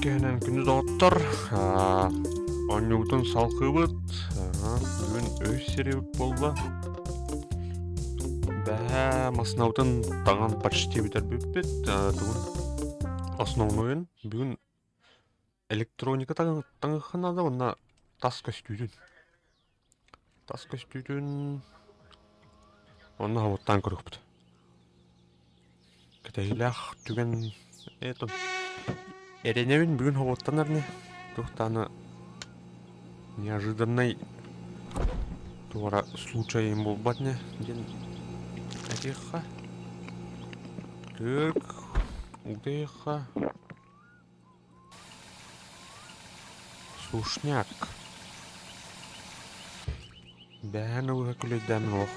Үтүө киһинэн күндү доҕоттор, оонньуубутун салҕыыбыт. Бүгүн үһүс сериябыт буолла. Бэһээ массыынабытын таҥан почти бүтэрбиппит. Тугун основнойун бүгүн электроника таҥыахха наада уонна тас көстүүтүн. Тас көстүүтүн онно хомуттаан көрүөхпүт. Кэтэһиилээх түгэн это эрэнэбин бүгүн хомуттанар ини туохтааны неожиданнай туора случайым буолбат ини диэн этиэххэ. Так, утыйыахха. Сушняк. Бэһэн ылыһа күлэйдээн олох.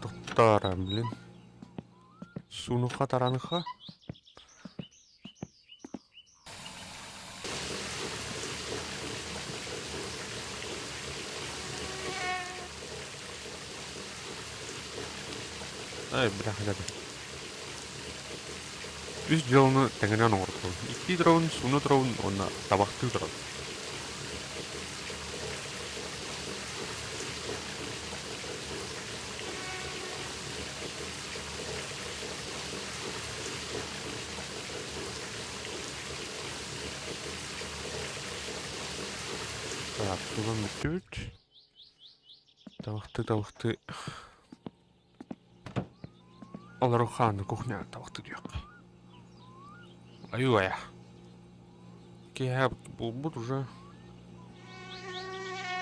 Тоттоор, блин. Сунуха тараныха. Ай, бляха, Үс дьыаланы тэҥинэн оҥордум: икки дрон, сууна дрон уонна табахтыы дрон. Так, суунан бүттүбүт. Табахтыы-табахтыы Олору хааны кухняҕа табахтыйыахха. Айуу-айа. Киэһэ буолбут уже.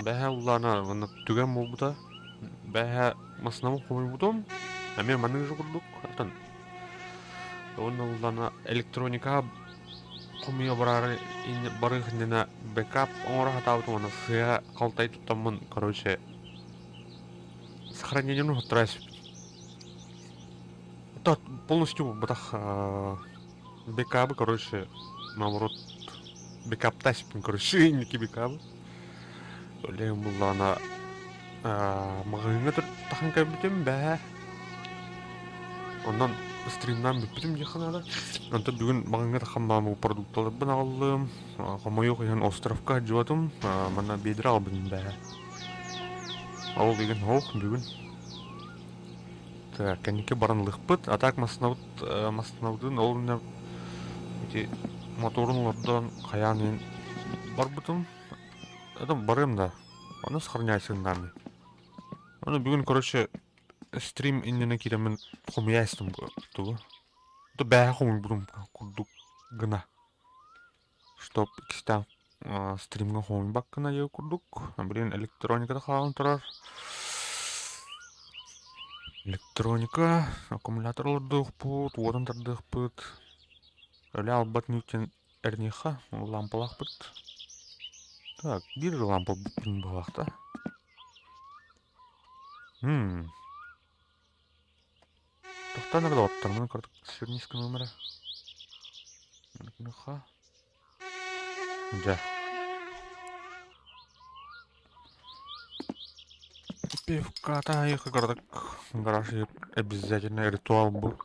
Бэһэ улаана уонна түгэн буолбута. Бэһэ массыынабын хомуйбутум. Эмиэ маннык же курдук. Оттон уонна улаана электроника хомуйа бараары барыах иннинэ бэкап оҥоро сатаабытым уонна сыыһа халтай туттаммын короче Сохранение уһуттарас. Это полностью бытах бэкабы, короче, наоборот, бэкаптаспын, короче, инники бэкабы. Олег буллаҕына маҕаһыыҥҥа тахан кэлбитим бэһэ. Онон стримнаан бүппүтүм диэххэ наада. Онтон бүгүн маҕаһыыҥҥа таххан бааммын продукталарбын аҕаллым. Хомойуох иһин островка сылдьыбатым. Манна бедра аҕалбытым бэһэ. Ол игин ох бүгүн так кэнники баран ылыахпыт. А так массыынабыт массыынабытын ол иннинэ ити моторун олордон хайаан иһин барбытым. Это барыам да. Ону сохраняйсыҥнаамый. Ону бүгүн короче стрим иннинэ киирэммин хомуйа истим тугу. То бээһэ хомуйбутум курдук гына. Чтоб иккистээн стримҥа хомуйбаккына диэх курдук. Блин, электрониката хаалан турар. Электроника, аккумулятор олордуохпут, уотун тардыахпыт. Өлө албат ньүүтэн эрниэххэ, лампалаахпыт. Так, биир лампа быһалаах да. М. Тохтоон эрэ доҕоттор, курдук свернись номера. Дьэ. Пивката их городок гараж обязательно ритуал был.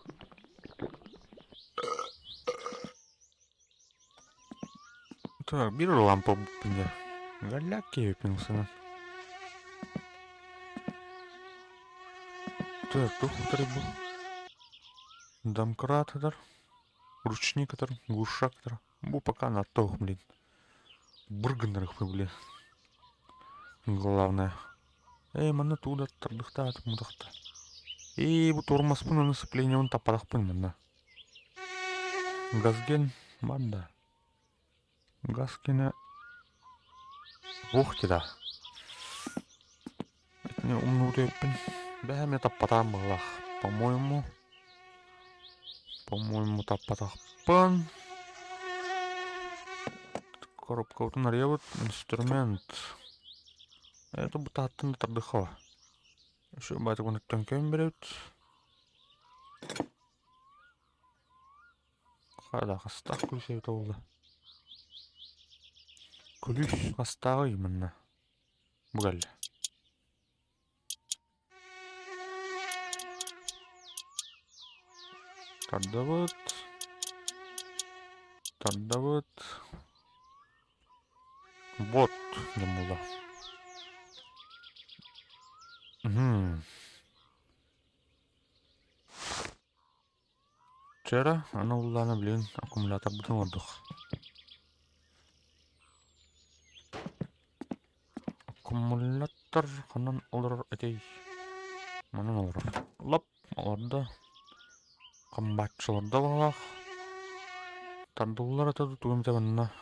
Так, биир лампа буппун Галяк киһиппин Так, туох бу? Домкрат ручник глушак Бу пока на то, блин. Быр блин. Главное. Эй, манна туда тардыхтаат мудахта. Эй, бу тормозпун аны сцеплениебын таппатахпын манна. Газген банда. Газкина Ух ты да. Итини умнуутуйаппын. Бэһэм таппатаам быһылаах. По-моему, по-моему таппатахпын. Коробкабытын арыйабыт. Инструмент. Это бутааттан да тардыхха. Еще баатыгын көм беребит. Хара хастаах күлүс эбитэ буолла. Күлүс хастааҕый манна? Бу кэллэ. Тардабыт. Тардабыт. Вот диэн буолла. Мм. Вчера аны уллаана билигин аккумуляторбытын оҥордук. Аккумулятор ханан олорор этэй? Манан олорор. Лоп олордо. Комбатчыларда баҕалаах. Тардыллар этэ тугум этэ манна.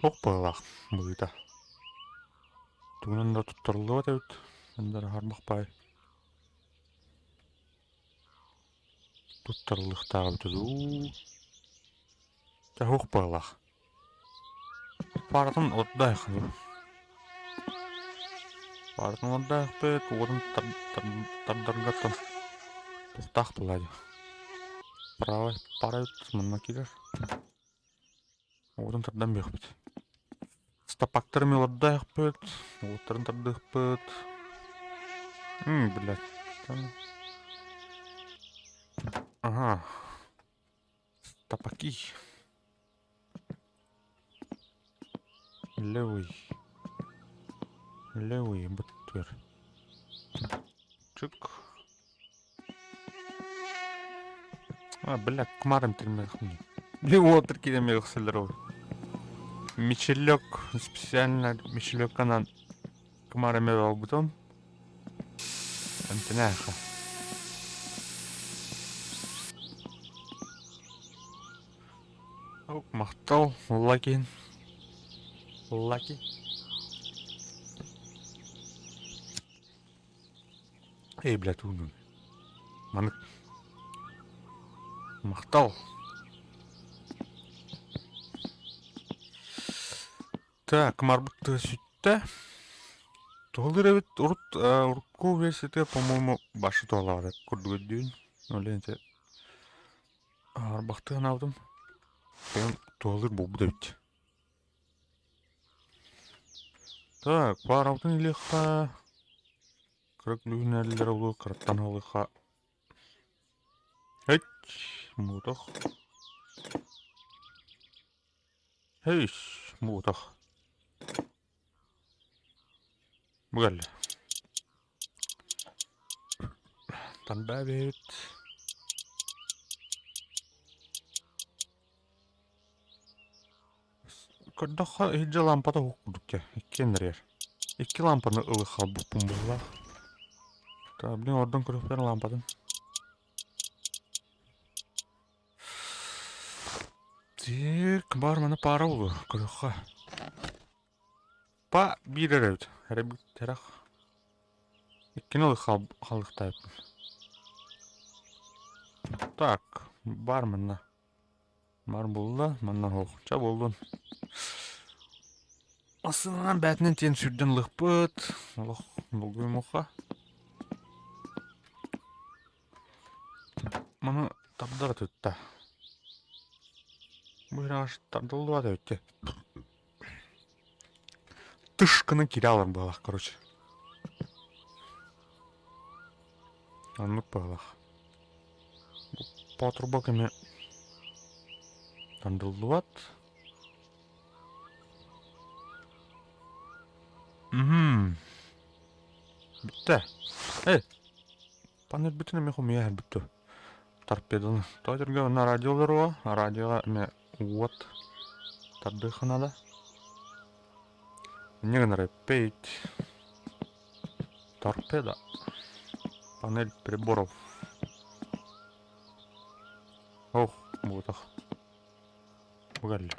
Туох быһыылаах быһыыта. Тугунан да туттарыллыбат эбит. Эндэр харбах баай. Туттарыллыахтаах эбитэ дуу. Дьэ суох быһыылаах. Пааратын отдаах Пааратын отдаахпыт уотун тардаргаттан туохтаах буолла дии. Правай пара манна киирэр. Уотун тардан биэхпит. Стопактары мелоддаахпыт, уоттарын тардыахпыт. М, блядь. Ага. Стопаки. Левый. Левый быттыр. Чык. А, бля, кумарым тирмехни. Уотыр киремехселер ол. Мичелек, специально мичелекканан кумарым албытым. Эмтэнээхэ. Махтал, Лаки. Лаки. Эй, блядь, уунун. Манык. Махтал. Так, марбыт сүттэ. Туһалыыр эбит урут урукку версията, по-моему, башы туһалаабыт курдук өйдүүн. Ол ити арбахтыы санаабытым. Кэлин туһалыыр буолбут эбит. Так, паарабытын илиэххэ. Кыра күлүүһүнэллэр олу кыраттан ылыахха. Эч, муутах. Эйс, муутах. Бу кэллэ. Танда эбит. Көрдөххө иһирдьэ лампата уһук курдук дьэ, иккиэн эрэр. Икки лампаны ылы хаалбыппын быһыылаах. Так, блин, ордон көрүөхпэр лампатын. Тик, бар маны пара булу, көрүөххэ. Па биир эрэ эбит. Эрэ тэрэх. Иккини ылы халыктаайыппын. Так, бар манна. Бар булла, манна суох. Ча буоллун. Массыынанан бээтинэн тиэн сүүрдэн ылыахпыт. Олох булгуйумуохха. Маны тардар тутта. Бу аш тардыллыбат эбит Тыш гына киирэ алар быһалаах, короче. Оннук быһалаах. Патрубок эмэ тандыллыбат. Мм. Бүттэ. Эй, панель бүтүн эмэ хомуйа бүттү. Торпедоны. Тоҕо на радио олоруо, радиоға эмэ уот тардыахха наада. Инньэ гынар эппит. Торпеда. Панель приборов. Ох, буотах. Бу кэллэ.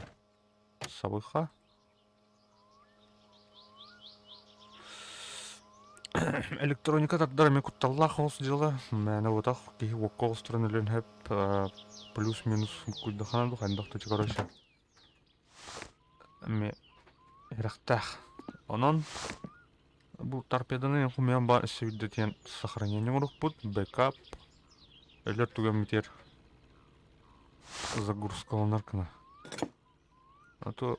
Сабыха. Электроника тардар эмиэ кутталлаах олус дьыала. Мээнэ буотах киһи уокка оҕустаран өлүөн сөп. Плюс-минус буккуйдаххына дуу хайдах да короче эмиэ үрэхтээх. Онон бу торпеданы хомуйан баар өссө үрдэтиэн сохранение оҥоруохпут, бэкап, өлөр түгэммитигэр загрузкаланар гына. А то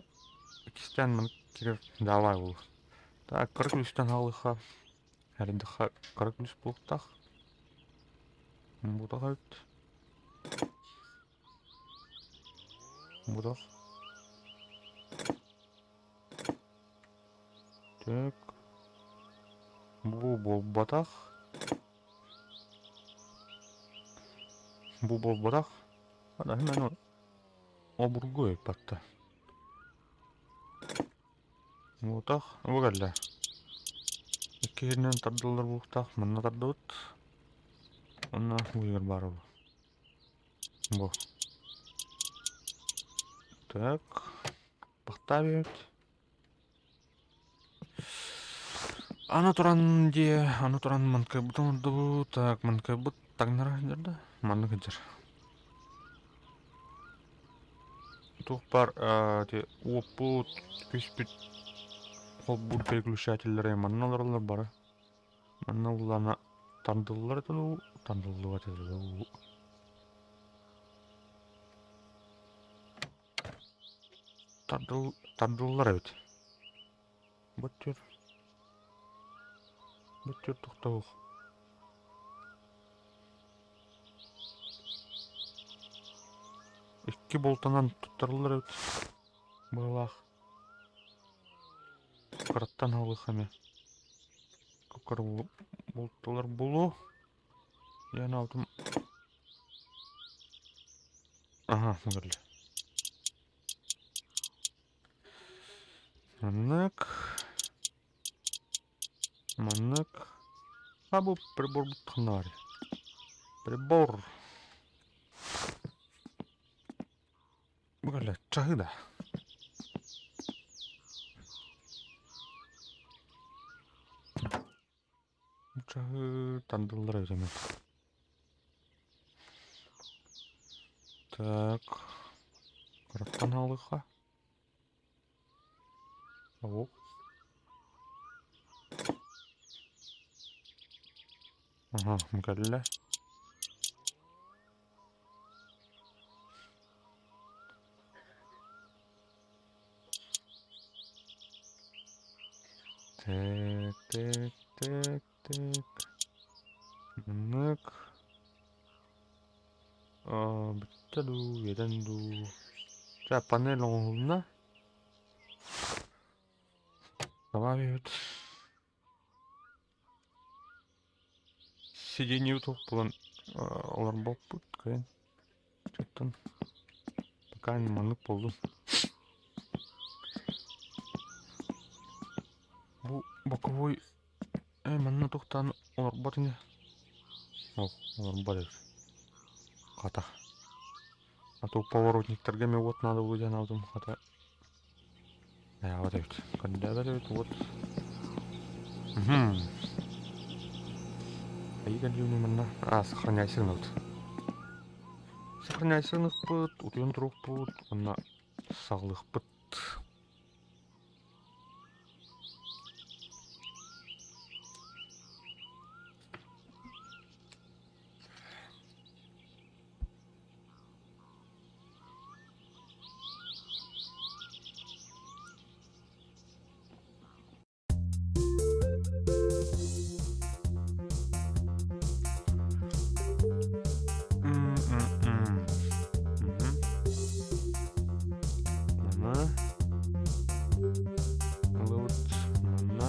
иккистээн маннык кирэр давай буолуо. Так, кыра күлүстэн хаалыахха, эрдэххэ кыра күлүс буолуохтаах. Бутах эбит. Бутах. Так. Бу буолбатах. Бу буолбатах. Ана обургу ыппатта. Буотах, бу кэллэ. Иккиһинэн тардыллар буолуохтаах, манна тардыбыт. Онно бу баар ол. Бу. Так. Бахтаабыт. Аны туран дии, аны туран манкайбыт оҥордубут. Так, манкайбыт таҥнара сылдьар да? Маннык сылдьар. Туох баар ити уоппут, күспүт холбуур переключателлэрэ манна олороллор бары. Манна улаана тардыллар этэ дуу, тардыллыбат этэ дуу. Тардыллар эбит. Бөттүр. Бөттүр тохтоох. Икки болтанан туттарыллар эбит. Быһалаах. Кыраттан аһылык эмэ. Кукар булталар булу. Я алтым. Ага, мөгөрлө. Маннык. Маннык. А бу прибор ханна Прибор. Бу кэллэ чаһы да. Чаһы тандыллар эбит эмэ. Так. Кыраттан хаалыахха. О. Ага, кэллэ. Так, так, так, так. Маннык. Бүттэ дуу, үөдэн дуу. Чэ, панель оҥоһулунна. Добавить. Сиденье туох булан олорбоппут кыайан. Оттон пока маннык буоллун. Бу боковой манна туохтаан олорбот ини. Ол олорбот эбит. Хата. А то поворотниктарга эмиэ уот наада буолуо диэн аалдым хата. Вот эбит. Көрдөөбөт эбит вот. Мгм. Айыы манна. А, сохраняйся гынабыт. Сохраняйся гыныахпыт, утуйан туруохпут, уонна саҕалыахпыт. М-м-м. Мгм. Манна. Ылыбыт манна.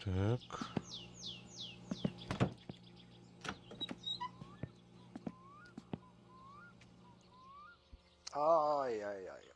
Так. Ай, ай, ай, ай.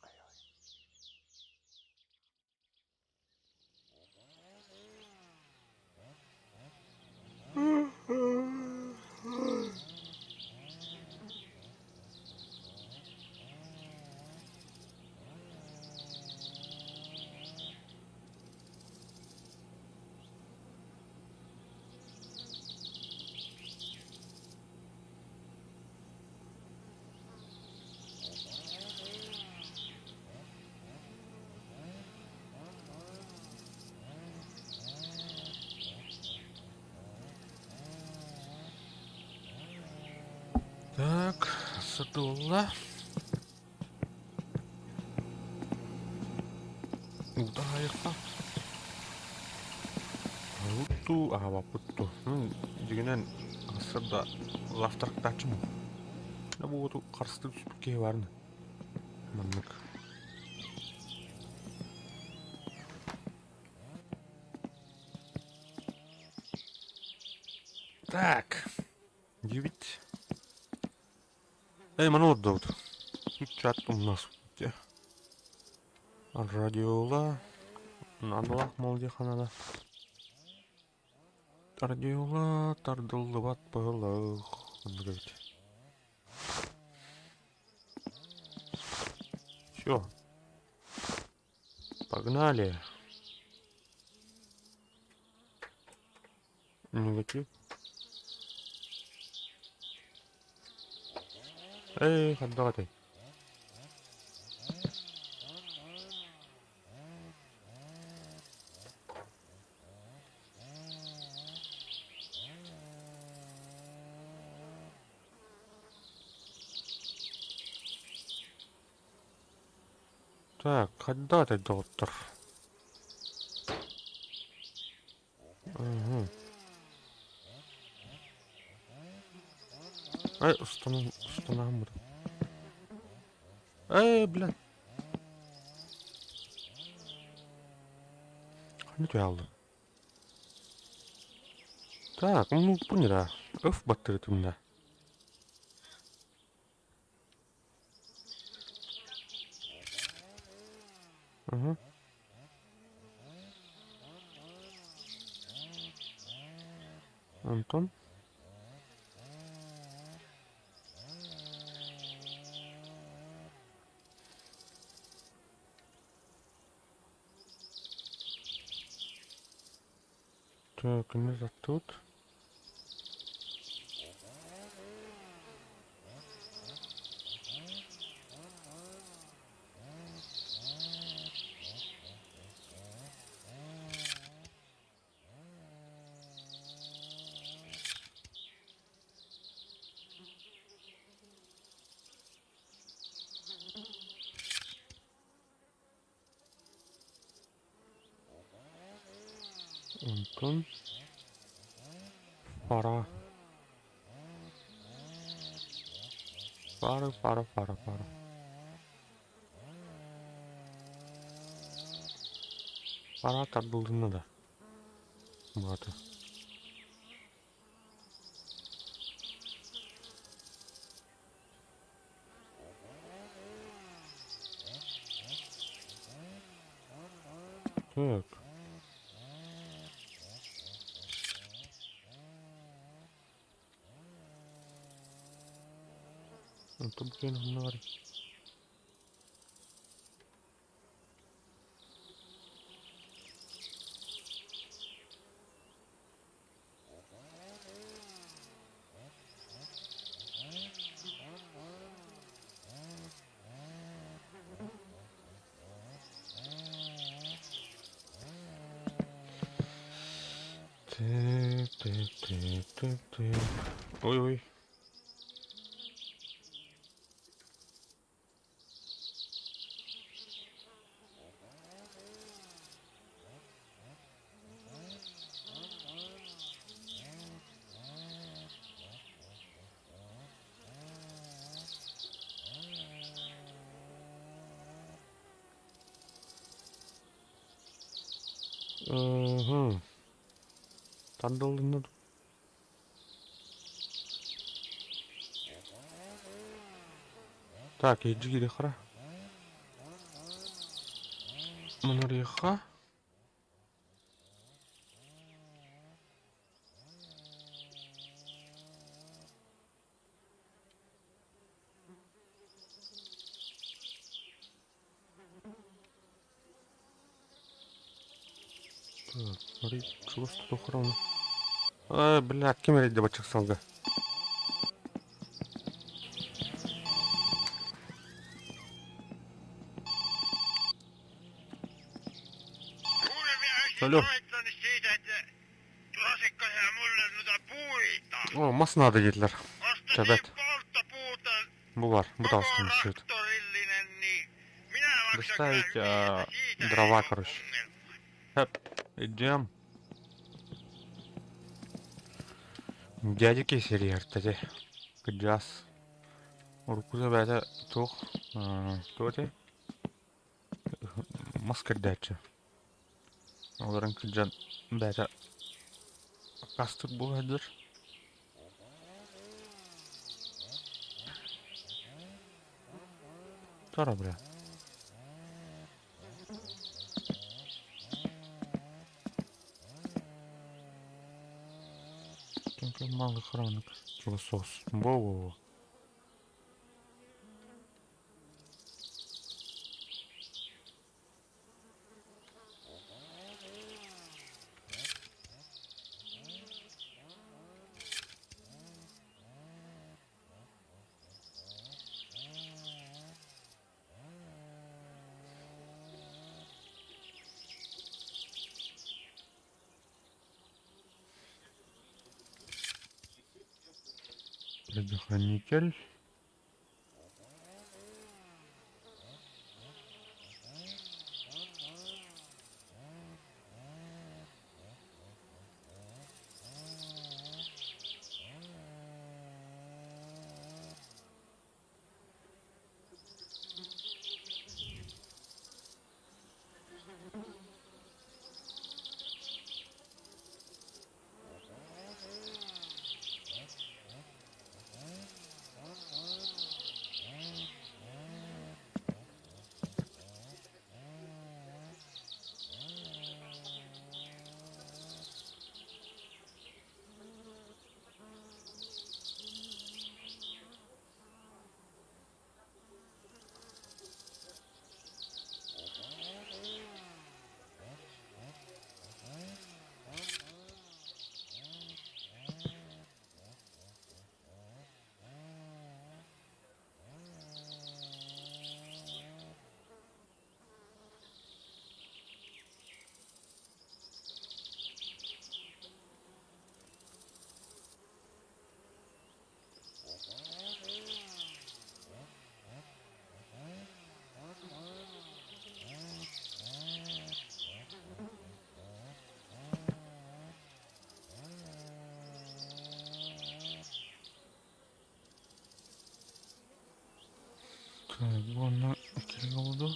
Сырды буолла. Уута аһайыахха. Аһыыбыт дуу, аһаабаппыт дуу. Дьиҥинэн сарсыарда лавтарктааччым. Бу уоту харыстыы түспүт киһи баар ини. Маннык. Так. Диэбит. Эй, маны олордубут. Чат у нас где? Радиола. Наадалаах мол диэххэ наада. Радиола тардыллыбат быһылаах. Оннук эбит. Все. Погнали. Негатив. Эй, хайдах этэй? Так, хайдах этэй доҕоттор? Мгм. Эй, устанам, устанам. Эй, блядь. Ханна түһэ Так, ну поняла. Өф баттырытымна. Угу. Антон? Так, мы тут. Онтон фара. Фара, фара, фара, фара. Фара тардылынна да. Баата. Так. Онтон бу киэн ханна барый? Так, так, так, так, так. Ой-ой. Угу. Тардылынна Так, иджи хара. Манарыха. Так, смотри, чего что охрана. А, бля, ким эрэ бачча салга. Kuule, minä olisin Алло. soittanut siitä, että lasitko sä mulle noita puita? О, мас надо диэтилэр. Osta Чабет. niin polttopuuta Бу бар, бу Koko таҕыстым счет. traktorillinen, niin minä maksan kyllä Доставить hyvin, että siitä ei дрова, oo короче. ongelmaa. Хэп, идем. Дядя кисерьер, Кыдьаас. Уруккута бэйэтэ туох туох этэй мас кэрдээччи. Олорон кырдьан бэйэтэ аккаастыыр буола сылдьар. Туора бля. Малый хроник. Философ. Во-во-во. Предохранитель. Так, уонна киһи дуу?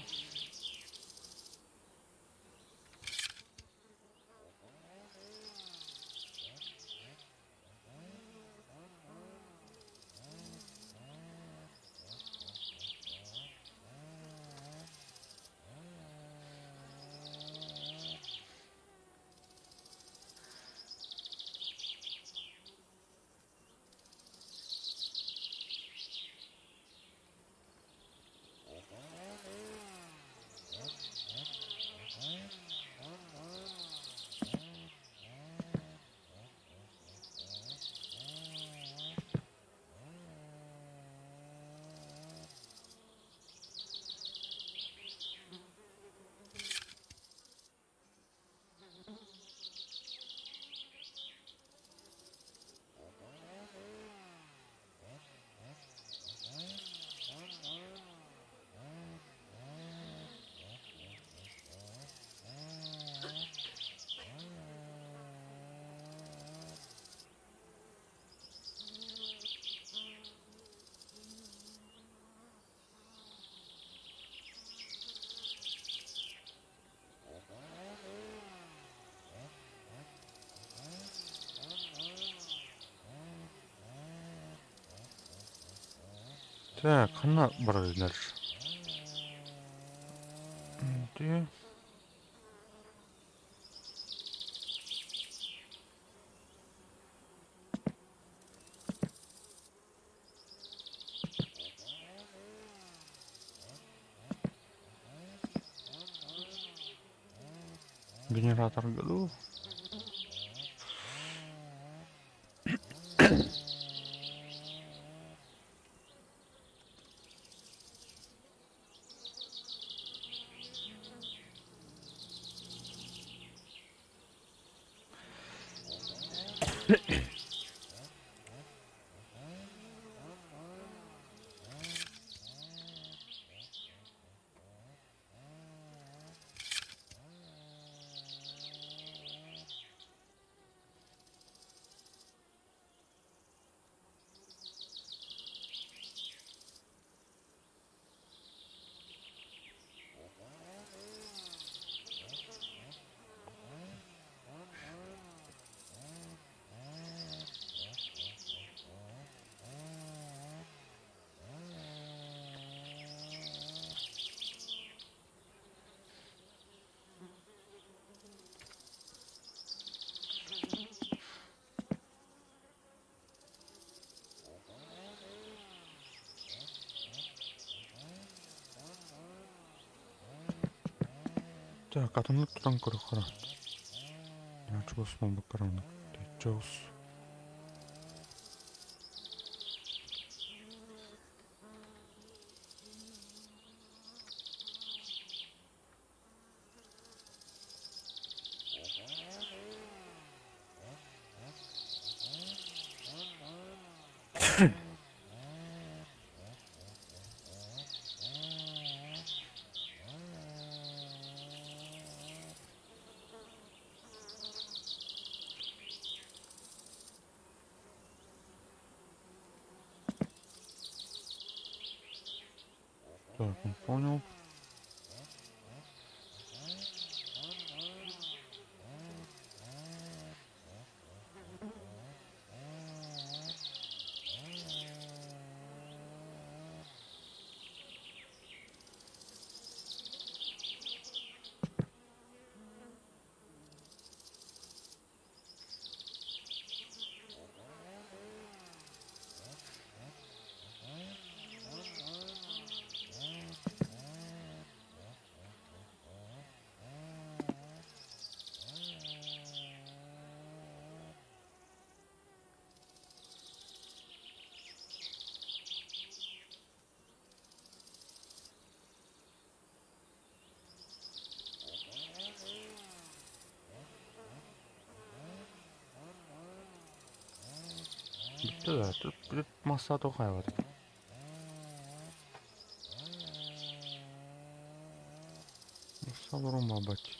Так, ханна барабын дальше? Где? Генератор году. Так, атыннык тутан көрөххө. Чугас буолбаккар оннук. Чугас. Так, он понял. Бүттэ да, тут масса тоқай. Масса бабать.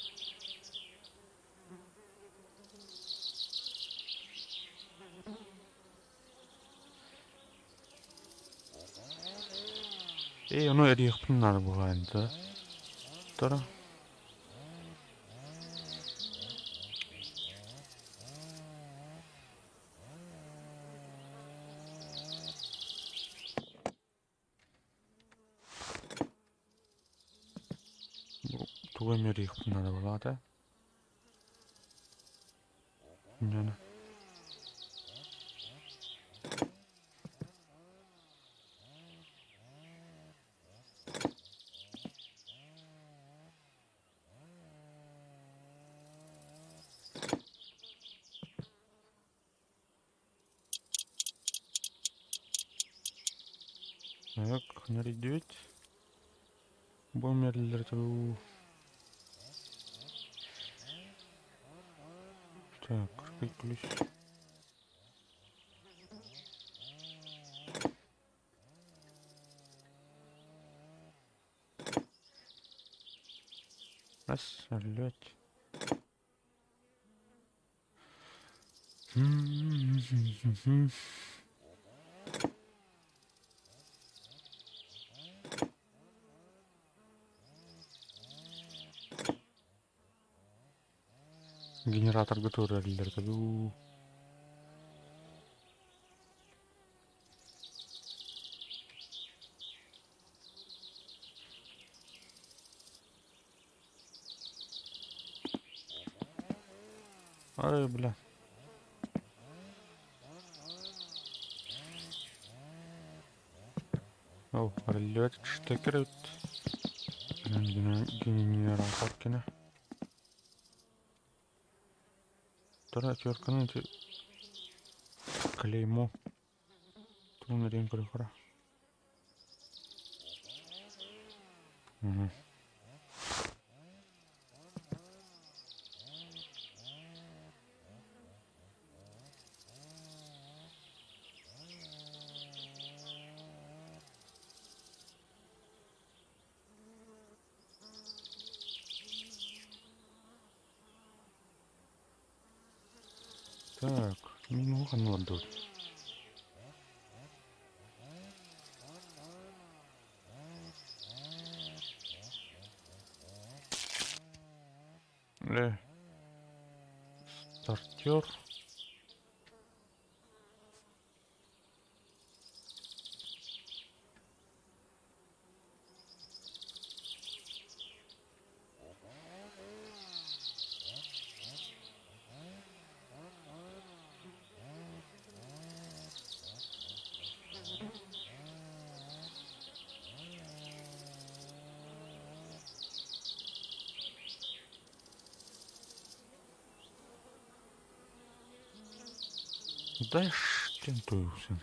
Эй, ону эрийэхпин наада буолаайын да. Тара. Тугу эмэ эрийэхпин наада буолаата. Инньэни. Так, нарядить. Бомерлер. Так, какой ключ? Раз, лёть. Генератор готовый. Ай, бля. О, релет штекер. Генератор кине. Тара отвертка клеймо. Тун рен. Угу. Так, мин ханнылар. Э. Стартер. Дай штентуйся.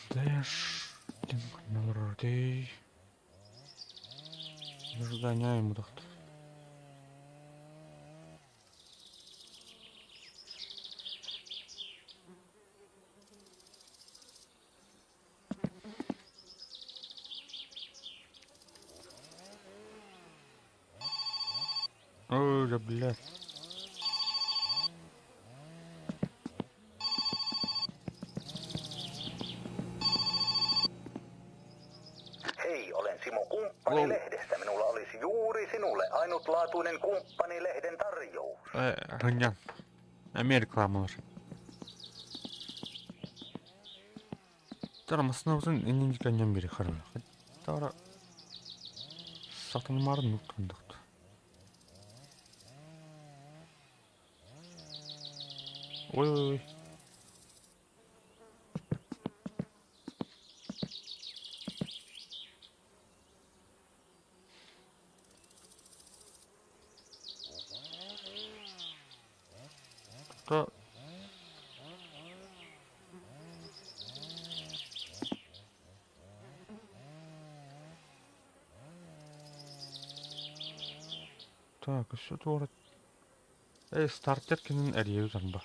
Дэш дей. Разгоняем вот. Ой, да, блядь. Hei, olen Simo Kumppani-lehdestä. Minulla olisi juuri sinulle ainutlaatuinen Kumppani-lehden tarjous. Хыня. Америка реклама. Тара массынабытын иннин каньян бири харбы. Тара сатылмарын нуктандыкты. Ой ой ой. Та Так, еще туора. Стартер кинин эрьеби ба.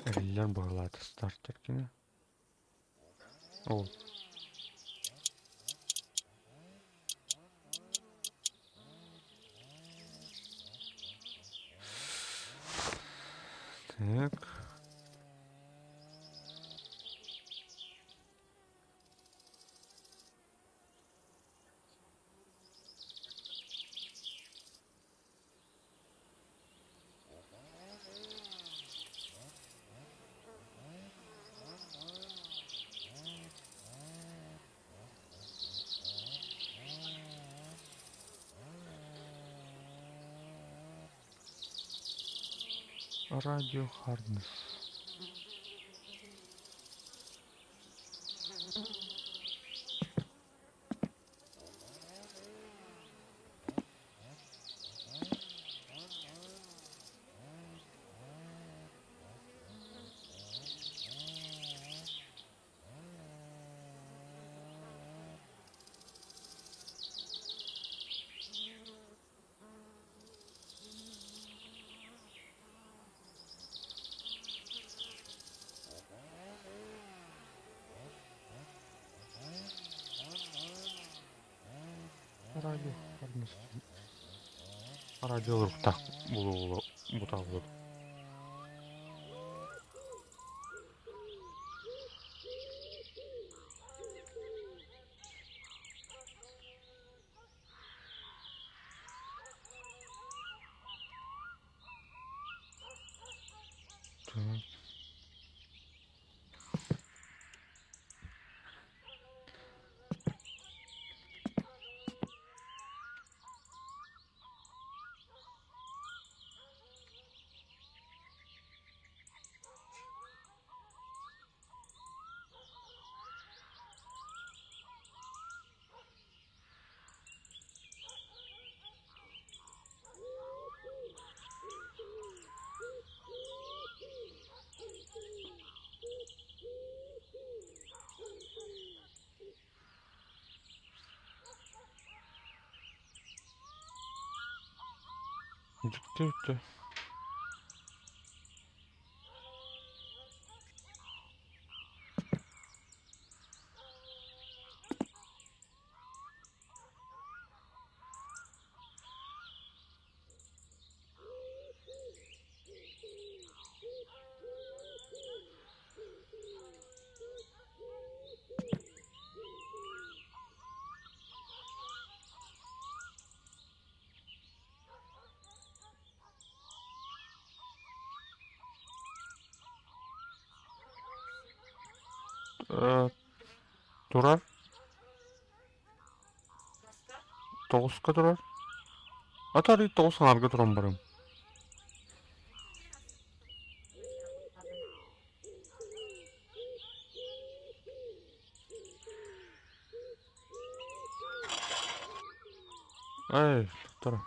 Эриллер бағылады стартер кини. Ол. Так. Радио Харднес. Радио Харднес. Радио так булу буталды. Так. Дикти. Турар. 9-ка турар. Атары 9 аҥаарга туран барым. Эй, тура.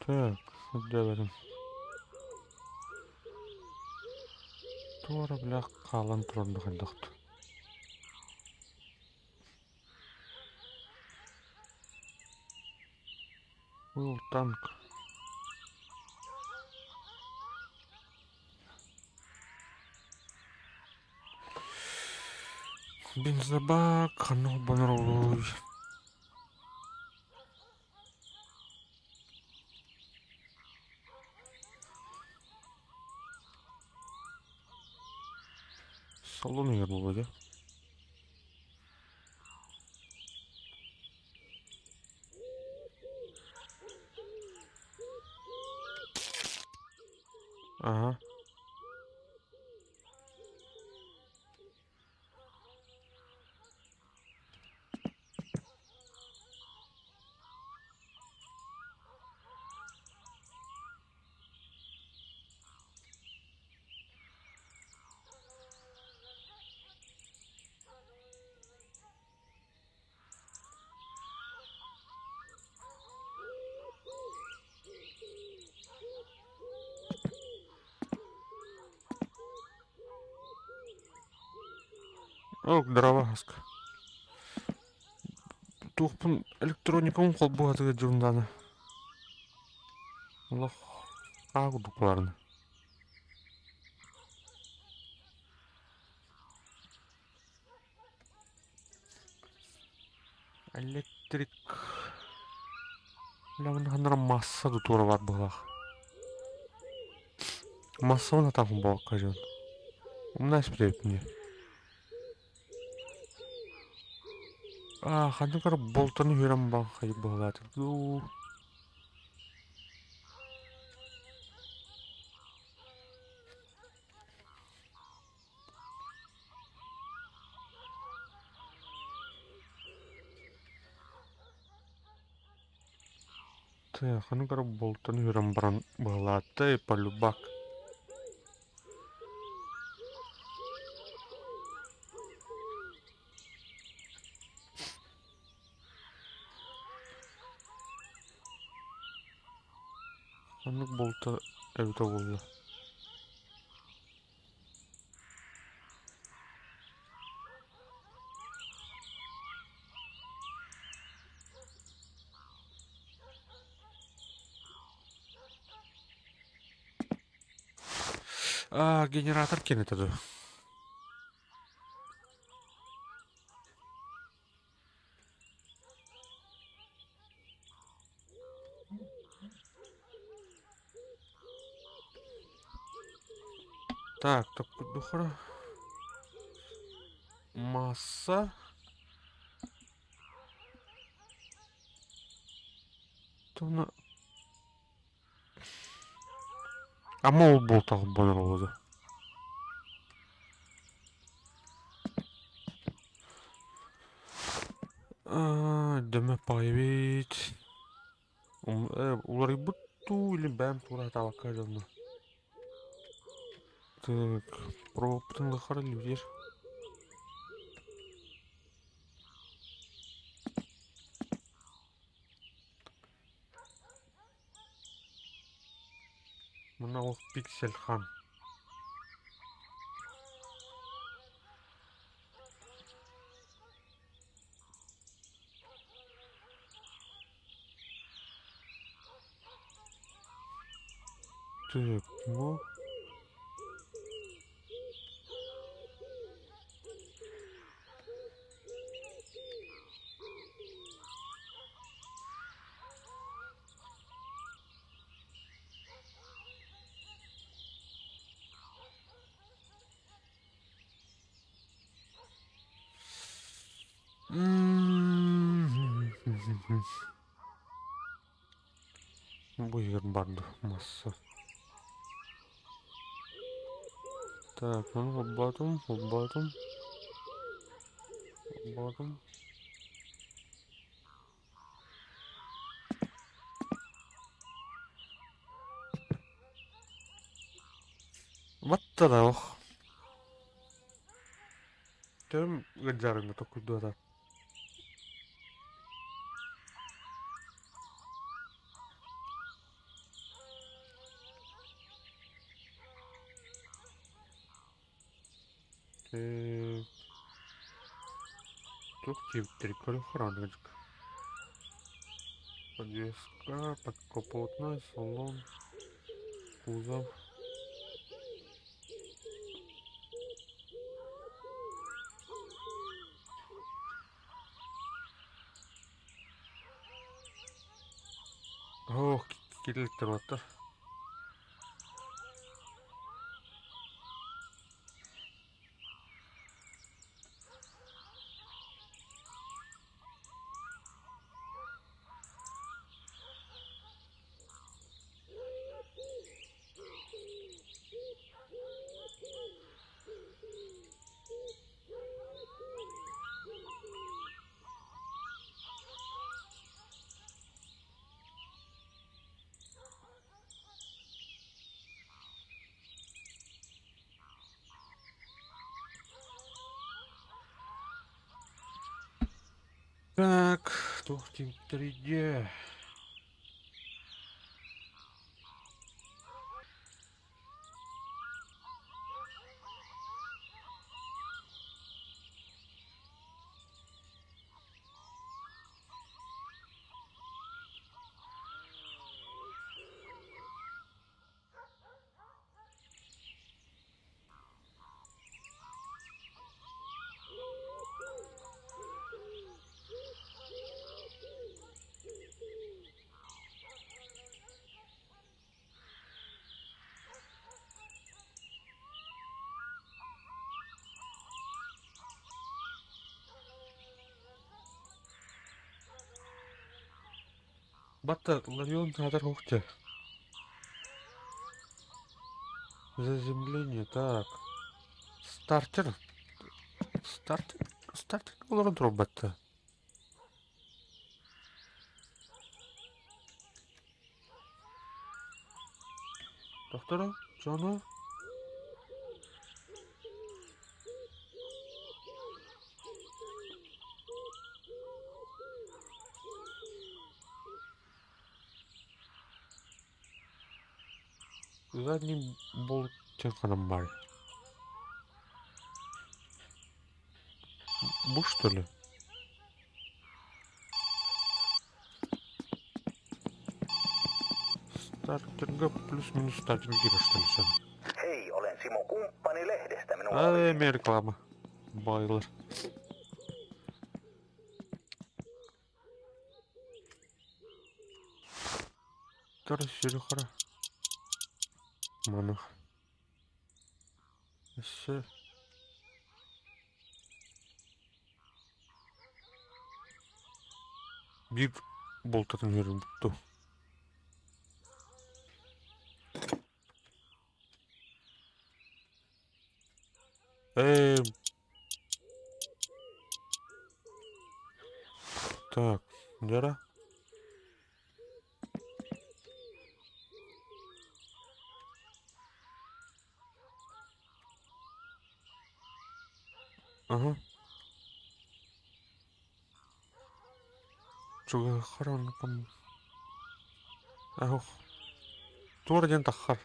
Так, үрдээбэтим. Туора бля хаалан турар да хайдах Был танк. Бензобак, ханна холбонор олуй. Салон егер буолуо дии. Ага. Ок, дрова хаска. Туохпун электроникабын холбуһатыгар дьурундааны. Олох аа курдук буларны. Электрик Бля, масса тутуура бар быһыылаах. Массабын атаҕым буолбакка дьон. Умна испитэ дии. Аа, ханнык эрэ болтаны үөрэн баҕа хайы быһыылаатым дуу. Тыаханы көрө болтан үөрэн баран быһалаатта полюбак. Оннук болта эбитэ буолла. А, генератор кинете дуо? Так, духара. Масса. Туна. Ама ол буолтаҕым буолар буолуо. Дөмө паҕайбыт. Уларыйбыт дуу или бэйэм туора сатаабакка дьонно. Так, пробуйбутун ылыахха илиибитигэр. Мына ол Пиксель хан. Так, ну. Бу иһигэр баар дуо масса. Так, ну холбоотум, холбоотум, холбоотум. Баттара ох. Төм ыдьарыҥҥа токуйдуота. Туох диэбиттэрий көрүөххэ даҕаны Подвеска, подкапотная, салон, кузов. Ох, кириликтэр баттар. Так, туох диэбиттэрий Батта Ларион саатар уохча. Заземление, так. Стартер. Стартер. Стартер олорон турар батта. Доктора, дьоно. Задний болт телефоном бар. Бу что ли? Стартерга плюс-минус стартер гира, что ли, sen? Hei, olen Simo Kumppani-lehdestä. Minulla Ай, olisi эмиэ реклама. Байлар. Тор сири хара. Манах. Өссө биир болтатын үөрүн бутту. Ээ Так, дьара. Ага. Чугахаран Ах. Туора диэн таххар.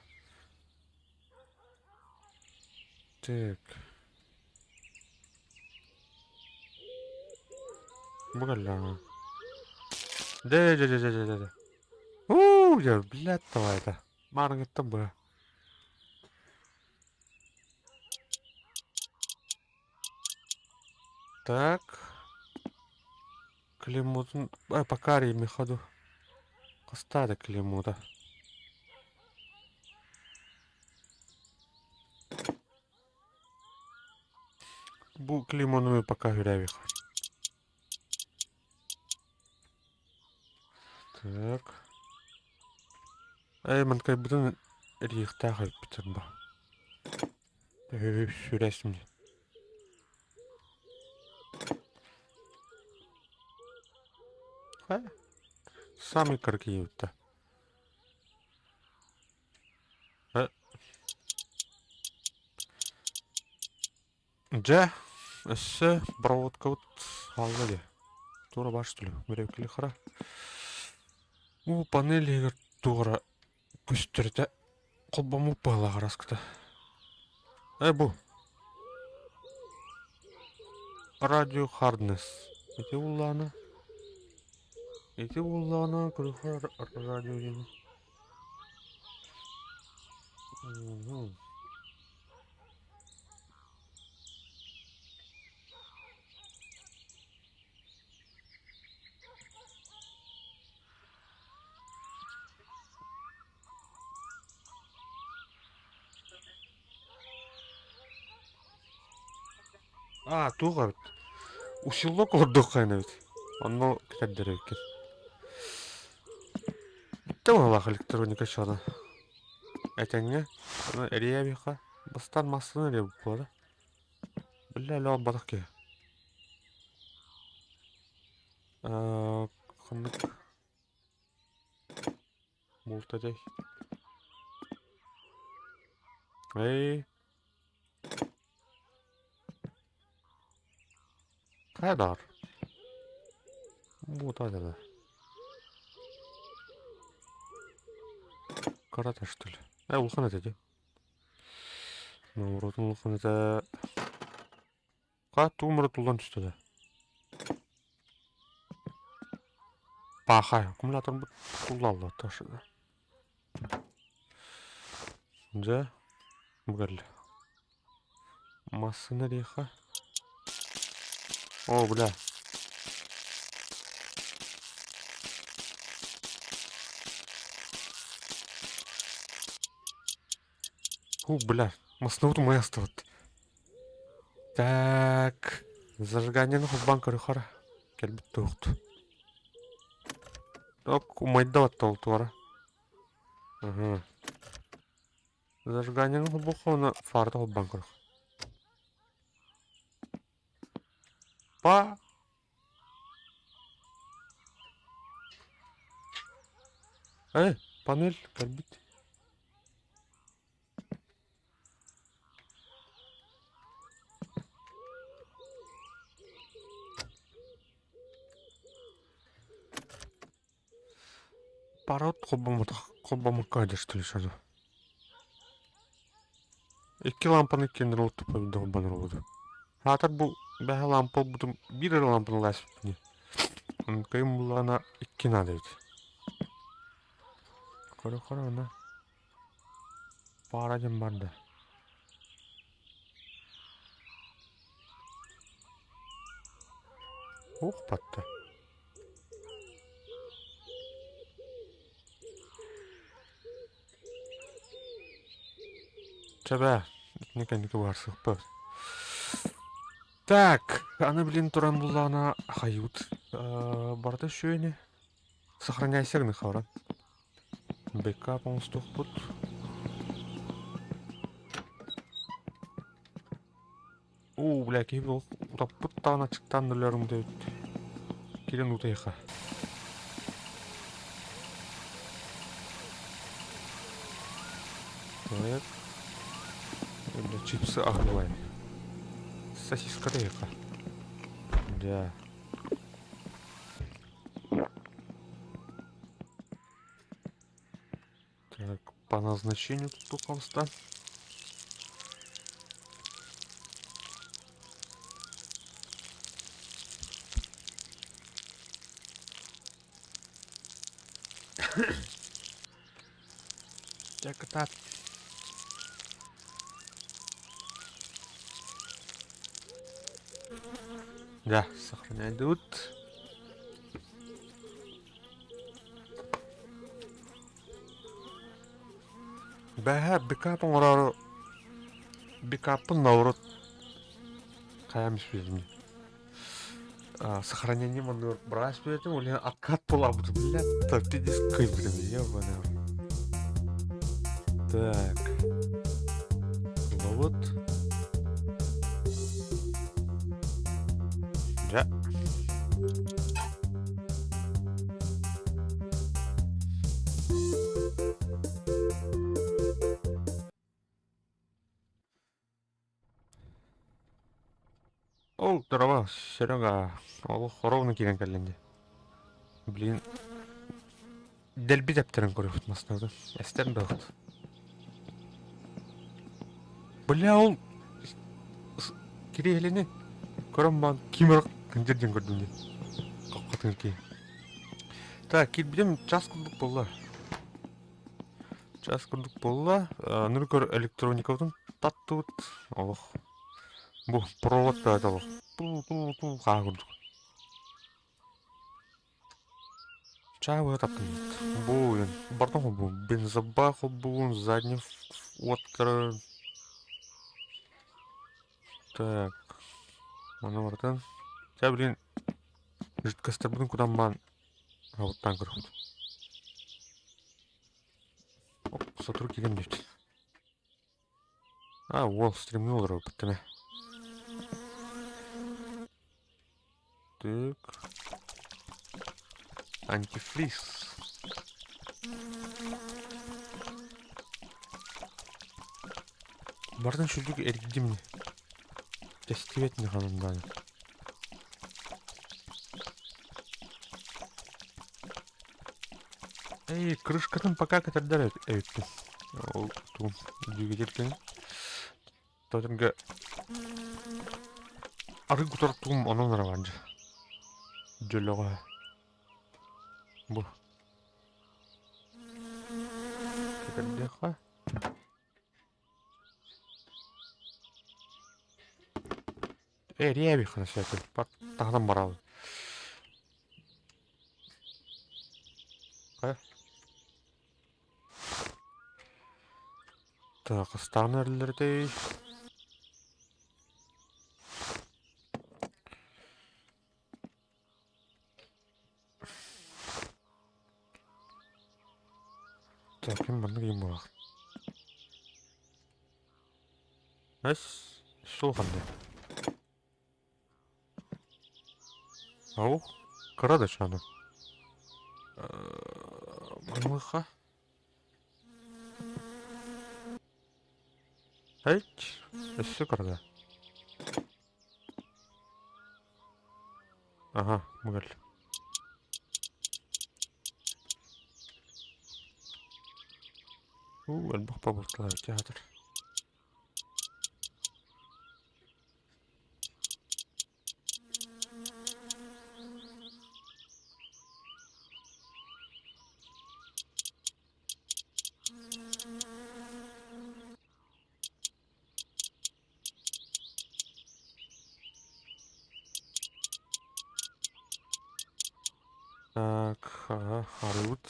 Так. Бу кэллэҕэ. Дэ дэ дэ дэ дэ дэ. Уу, дьэ, блядь, давай это. Маарыҥыттан быһа. Так. Клеймотун пока ходу. Хастаада клеймота. Бу клеймону пока хүрээбих. Так. Ээ, манкайбытын эрийиэхтээх эбиппит арба. Сүрээсим дии. Самый кыракый эбит да. Дьэ, өссө проводкабыт хаалла дии. Туора баар что ли? Бэрэбиккили хара. Уу панель иһигэр туора көстөрүтэ холбоммут быһалаах араскыта. Э бу. Радио Харднес. Ити буллаана. Ити буллаана көрүхэ радио диэн. Аа, туох эбит? Усилок олордуохха эбит. Онно кэтэрдэр эбиккин. Бүттэ быһыылаах электроника чуона. Этэҥҥэ, ону эрийээбиэххэ. Бастаан массыына эрийэ буолла. Биллэ элэ олбатах киһи. Ханнык булт этэй? Эй. Хайа баар? Буота да. Карата что ли? Э, улахан этэ дии. Норуотун улахан этэ. Ха, тугум эрэ туллан түстэ да. Пахай, аккумуляторбут туллалла ташыда. Дьэ, бу кэллэ. Массыына диэххэ. О, бля. Фу, бля, массыынабыт умайа астыбыт. Так, зажиганиены холбоон көрүөххэ кэлбит туохту. Так, умайда баттал туора. Ага. Зажиганиены холбуохха уонна фарата холбоон көрүөх. Па! Э, панель кэлбит. Парад холбоммотох холбоммокко сылдьар что ли сразу. Икки лампаны иккиэннэрин олуттуппут холбонор буолуо. Аатар бу бэһэ лампа ылбытым биир эрэ лампаны ылааччыбын дии. Онтукайым буллаҕына икки наада эбит. Көрө-көрө аны паара диэн бар да. Ух батта. Чэ бээ, итини кэнники быһаарсыахпыт. Так, аны блин туран буллаҕына хайыыбыт барыта үчүгэй ини. Сохраняйся гыныхха баран. Бэкап оҥостуохпут. Уу, бля, киһи утаппыт даҕаны аччыктаан да өлөрүм диэбит. Кирин утуйха. Так. Бля, чипсы аһылай. Сосиска тайха. Да. Так, по назначению тут холста. Так, так. Да, сохраняйдут. Бэһээ бикап оҥороору бикаппын норуот хайаан испитим. Сохранение манныгар быраас билэтим, ол иһин откат буолаабытым, блядь, так ты диск кыйбытым, ебаный. Так. Вот. Дьэ. Ол здорово, Серега. Олох ровно киирэн кэллин дии. Блин, дэлби тэптэрэн көрүөхпүт массыынабытын. Эстэн бөҕөт. Бля, ол кириэһилэни көрөн баран ким эрэ кындьыр диэн көрдүм дии. Хоххотун киһи. Так, киирбитим час курдук буолла. Час курдук буолла. Нур көр электроникабытын таттыбыт. Олох Бу провод бөҕөтө олох туу-туу-туу хаа курдук. Чаа быһа таптыммыт. Бу бардон холбуун, бензобак холбуун, задний уоттарын. Так, маны барытын. Чэ, блин, жидкостарбытын кутан баан оҕуттаан көрөхпүт. Оп, сотору киирэн диэбит. А, уол стримҥэ олоробут дэнэ. Так. Антифриз. Барытын сүрдүк эргийдим ини. Тэстибэт ини ханан даҕаны. Эй, крышкатын пока кэтэрдэр эбиппин. Ол тугум двигателькин. Тотемге арыы кутар тугум онон араван дьэ. Дьөлөҕө. Бу. Кэтэрдиэххэ. Эрийэ эбиххэ сөп. Таһынан барабын. Так, ыстаан эрэллэртэй. Так, ким маннык ийэм буолаах. Эс, суох ханна. Ау, кыра да чаана. Маныаха. Эйт, өссө кыра да. Ага, мгал. Уу, элбэх побурталар театр. Так, ага, арыыбыт.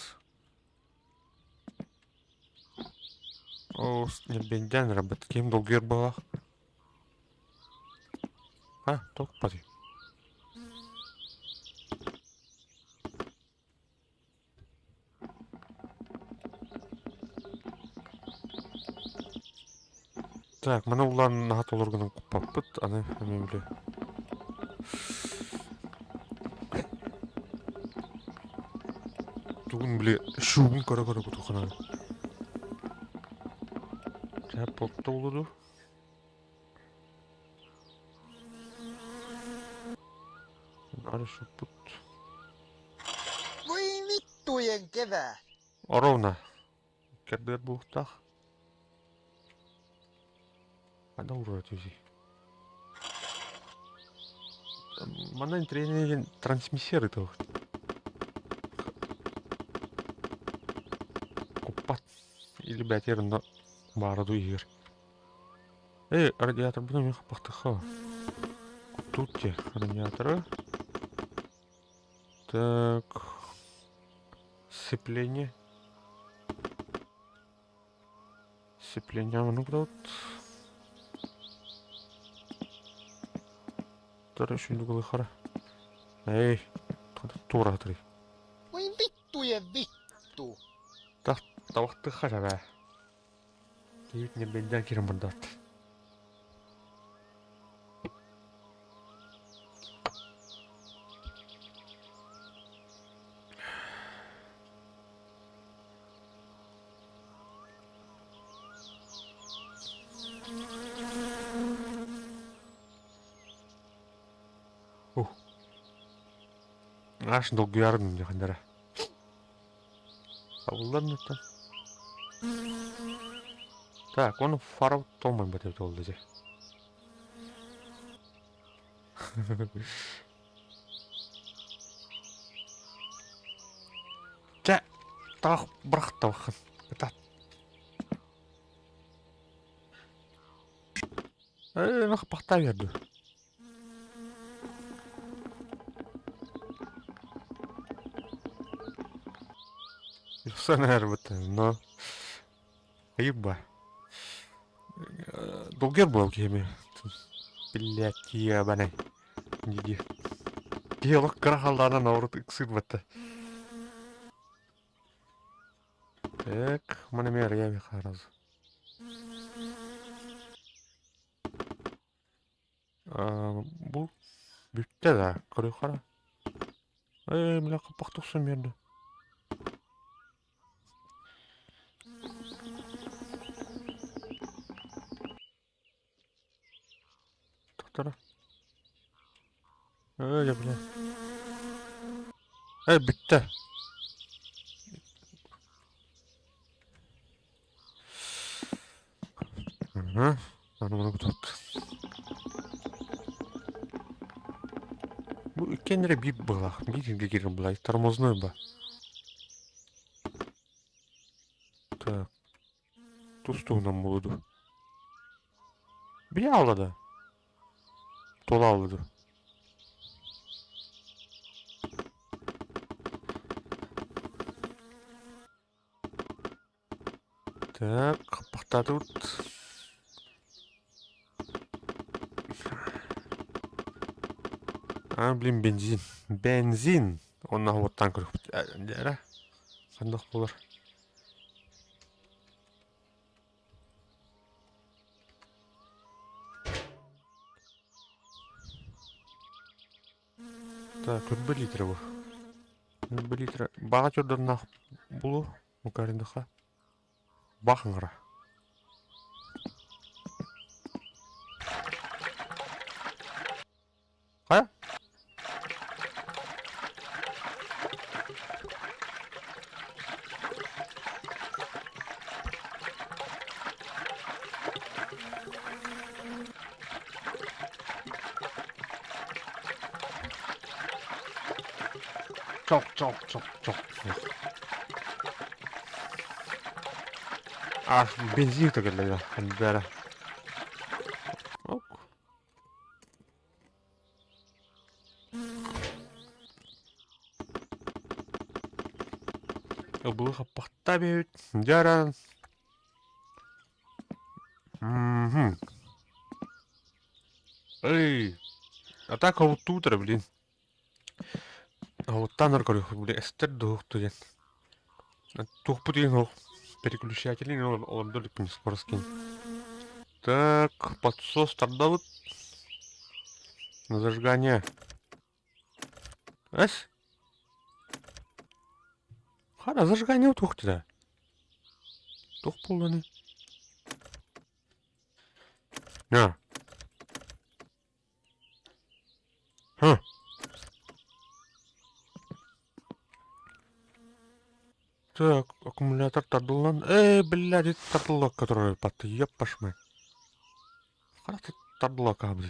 Оо, ньирбиэйдээн эрэрбит. Киһим долгуйар быһыылаах. А, тохпатый. Так, маны улаан наһаа толору гынан куппаппыт, аны эмиэ били тугун били шуубун көрө-көрө кутухханан. Чэ, болду Арышыппыт. Voi vittujen kevät! Ровно. Кэрдиэр буолуохтаах. Ханна уурара түһүй? Манна интэриэһинэй трансмиссия ыытыллар. Куппат или бээтигэр онно баара дуу иһигэр. Эй, радиаторбын эмиэ хаппахтыхха. Тут те радиаторы. Так. Сцепление. Сцепление ну куда вот. Тары үшүндүк хара. Эй, туора сытарый. Voi vittujen vittu! Табахтыхха сабаа. Киһит ньирбэйдээн киирэн бардаат. Ух. Аш долгуйарым дьахандара. Табыллар мыттан. Так, он фара толмай бат эбит ол дьэ. Чэ, таах бырах табаххын. Ытат. Э, пахта берді. Но Айба. Долгер буол киһими. Блять, ебаный. Диди. Киһи олох кыра халлаана наоборот ыксыыр Так, маны мэр я михаразу. Бу бүттэ да, көрүөххэ. Ээ, бля, хаппах тохсун биэрдэ. Тохтора. Ээ, дьэ, бля. Ээ, бүттэ. Ага. Аны тут. Бу иккиэннэрэ биир быһыылаах, биир сиргэ киирэн былай, тормозной ба. Так. Тус туһунан буолуо дуу? Били аалла да? Туола аалла дуу? Так, хаппахтаатыбыт. А, блин, бензин. Бензин! Онно уоттаан көрүөхпүт. Эрэ. Ханнык буолар? Так, көрбө литра бу. Көрбө литра. Баҕа чордорноох булу. Мукариндаха. Бах ыҥыра. Хайа? Чок чок чок чок. А, бензин кэллэ бэрэ. Ок. Ыбылы хаппахта бэбит. Дьаран. Мгм. Эй, а так утро, блин. Оттан көрүөх, блин, эстер дуохту диэн. Туохпут диэн ол переключателин олордор иликпин скоростин. Так, подсос тардабыт. На зажигание. Эс? Хара, зажигание туох да. Туох буолланы? На. Ха. Так, аккумулятор тардыллан. Эй, блядь, это тардылла, который патты, еппашмы. Хара тардылла кабы.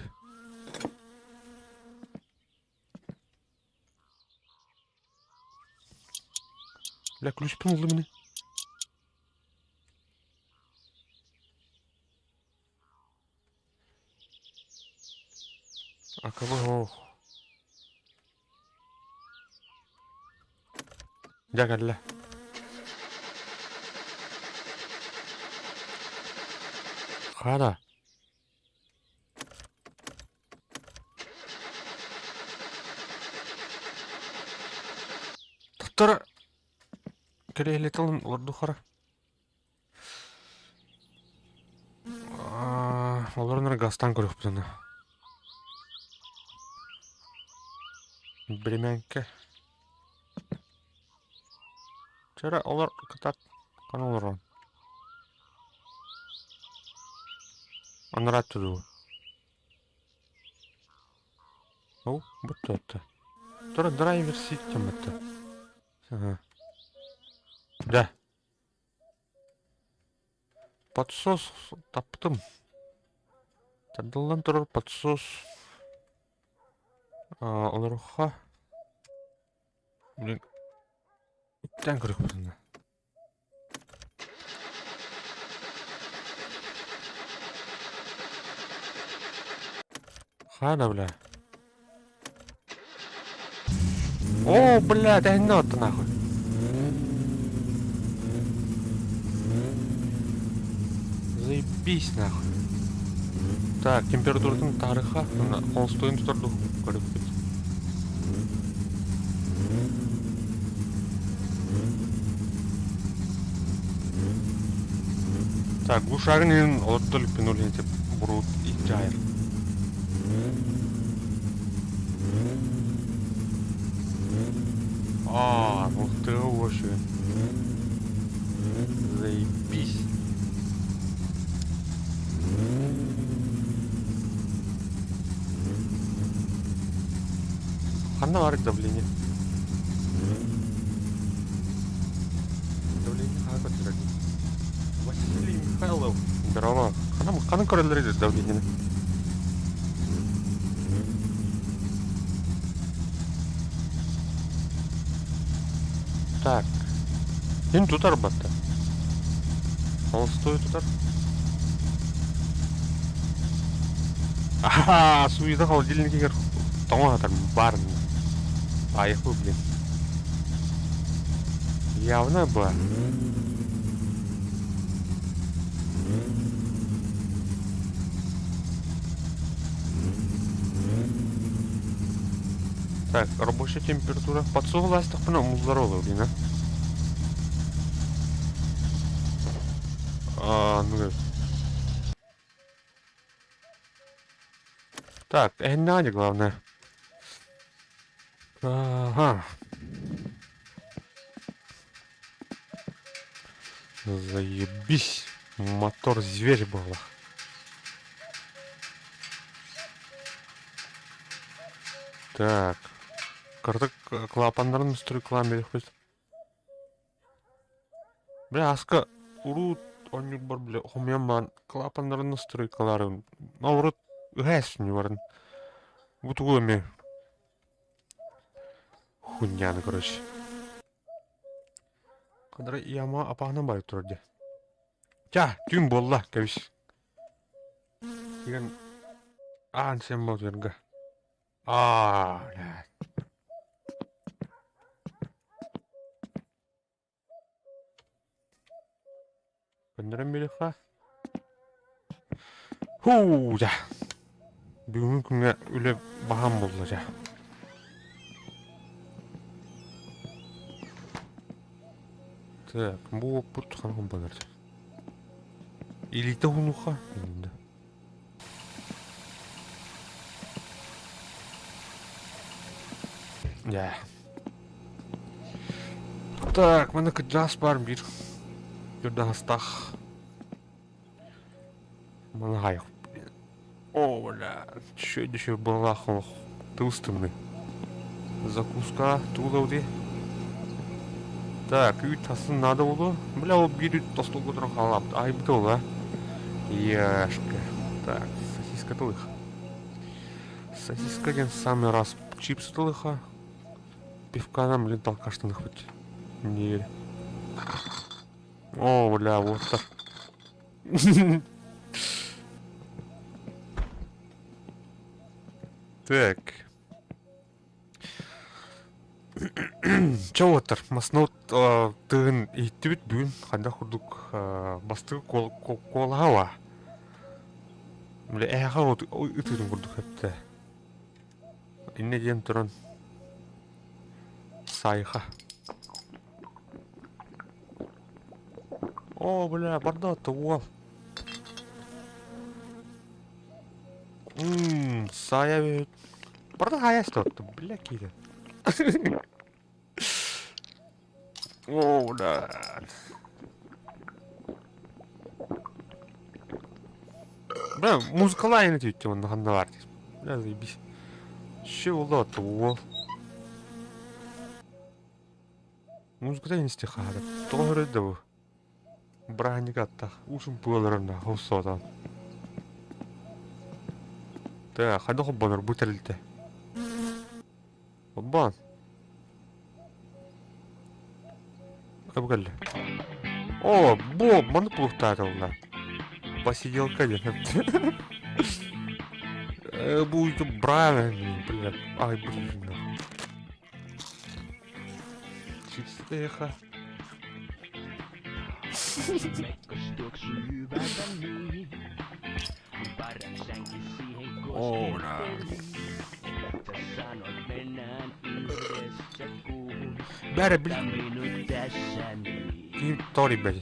Бля, ключ пнули мені. А кого? Дьэ кэллэ. Хара. Тура кэриэһилэтэ ылан олордухара. Олорон эрэ газтаан көрүөхпүт аны. Биримэҥкэ. Чэ эрэ олор кытаат ханна олороҕун? Анараа дуу? Ол бутта Тура драйвер сит диэн бутта. Ага. Да. Подсос таптым. Тардыллан турар подсос олоруха. Блин, үттээн көрүөхпүт Хаана, бля. О, бля, тэһиннэ отто нахуй. Заебись нахуй. Так, температуратын тарыха, холостойун туторду көрүппүт. Так, глушагын иһин олордо иликпин ол иһин буруут иччаайар. Аа, мухтыга уошуйун. Заебись. Ханна баар давление? Давление хаһа көрдөрөр? Василий Михайлов. Здорово. Ханна ханна көрөллөр давлениени? Так. Ким тутар батта? Холостой тутар. Аха, суета холодильникигэр тоҥо сытар баар. Айху, блин. Явно баар. Так, рабочая температура. Подсуһулаастахпына умуллар ол, блин, а. А, ну Так, эһиннэҕэ главное. Ага. Заебись. Мотор зверь была. Так. Кырдык клапаннарын стройкалаан биэриэхпит. Бля, аска урут оонньуурбар бля хомуйан баран клапаннарын настройкалаарын наоборот ыһа эсүнньү баран бу тугу эмиэ хуйняны короче. Кадра яма апаһынан барып турар дии. Ча, түүн буолла, кэбис. Деген аан сен болжарга. Аа, блядь. Көннөрөн биэриэххэ. Һуу, дьэ. Бүгүҥҥү күҥҥэ үлэ баһаам буолла дьэ. Так, бу оппут ханан балар. Илиитэ уһунуха. Дьэ. Так, манна кырдьаҕас баар биир кырдьаҕастаах. Манаһаайах. О, бля, үчүгэй буоллаах олох тыбыс тымныы. Закуска тугу Так, үүт тасын наада буолуо. Бля, ол биир үүт остуолга туран хаалаабыт. Айбыта ол, а? Яшка. Так, сосиска тылых. Сосиска диэн самый раз чипсы тылыха. Пивканан, блин, алкаштан хоть. Не верю. О, бля, вот так. Так. Чэ уоттар, массыына тыын иһиттибит бүгүн хайдах курдук бастакы куолаһа Бля, эһэхэ ытыырын курдук эттэ. Иннэ диэн туран сайха. О, бля, барда уол. Ммм, Сая Барда хайа стотту, бля, киирэн. О, бля. Бля, музыкалайын этиттим онно ханна бар дейм. Бля, заебись. Ще болду атты уол. Музыката инисти хаһара. Тоҕо өрөйдө бу? Бырааһынньык аттах уусун пыаларына холсоотоон. Тыа, хайдах холбонор бу тэрилтэ? Холбоон. Бу кэллэ. О, бу маннык булуктаатылла. Посиделка диэн. Бу правильно, блядь. Ай, блин. Чистеха. О, да. Бәрі бил... Ким тори бэл.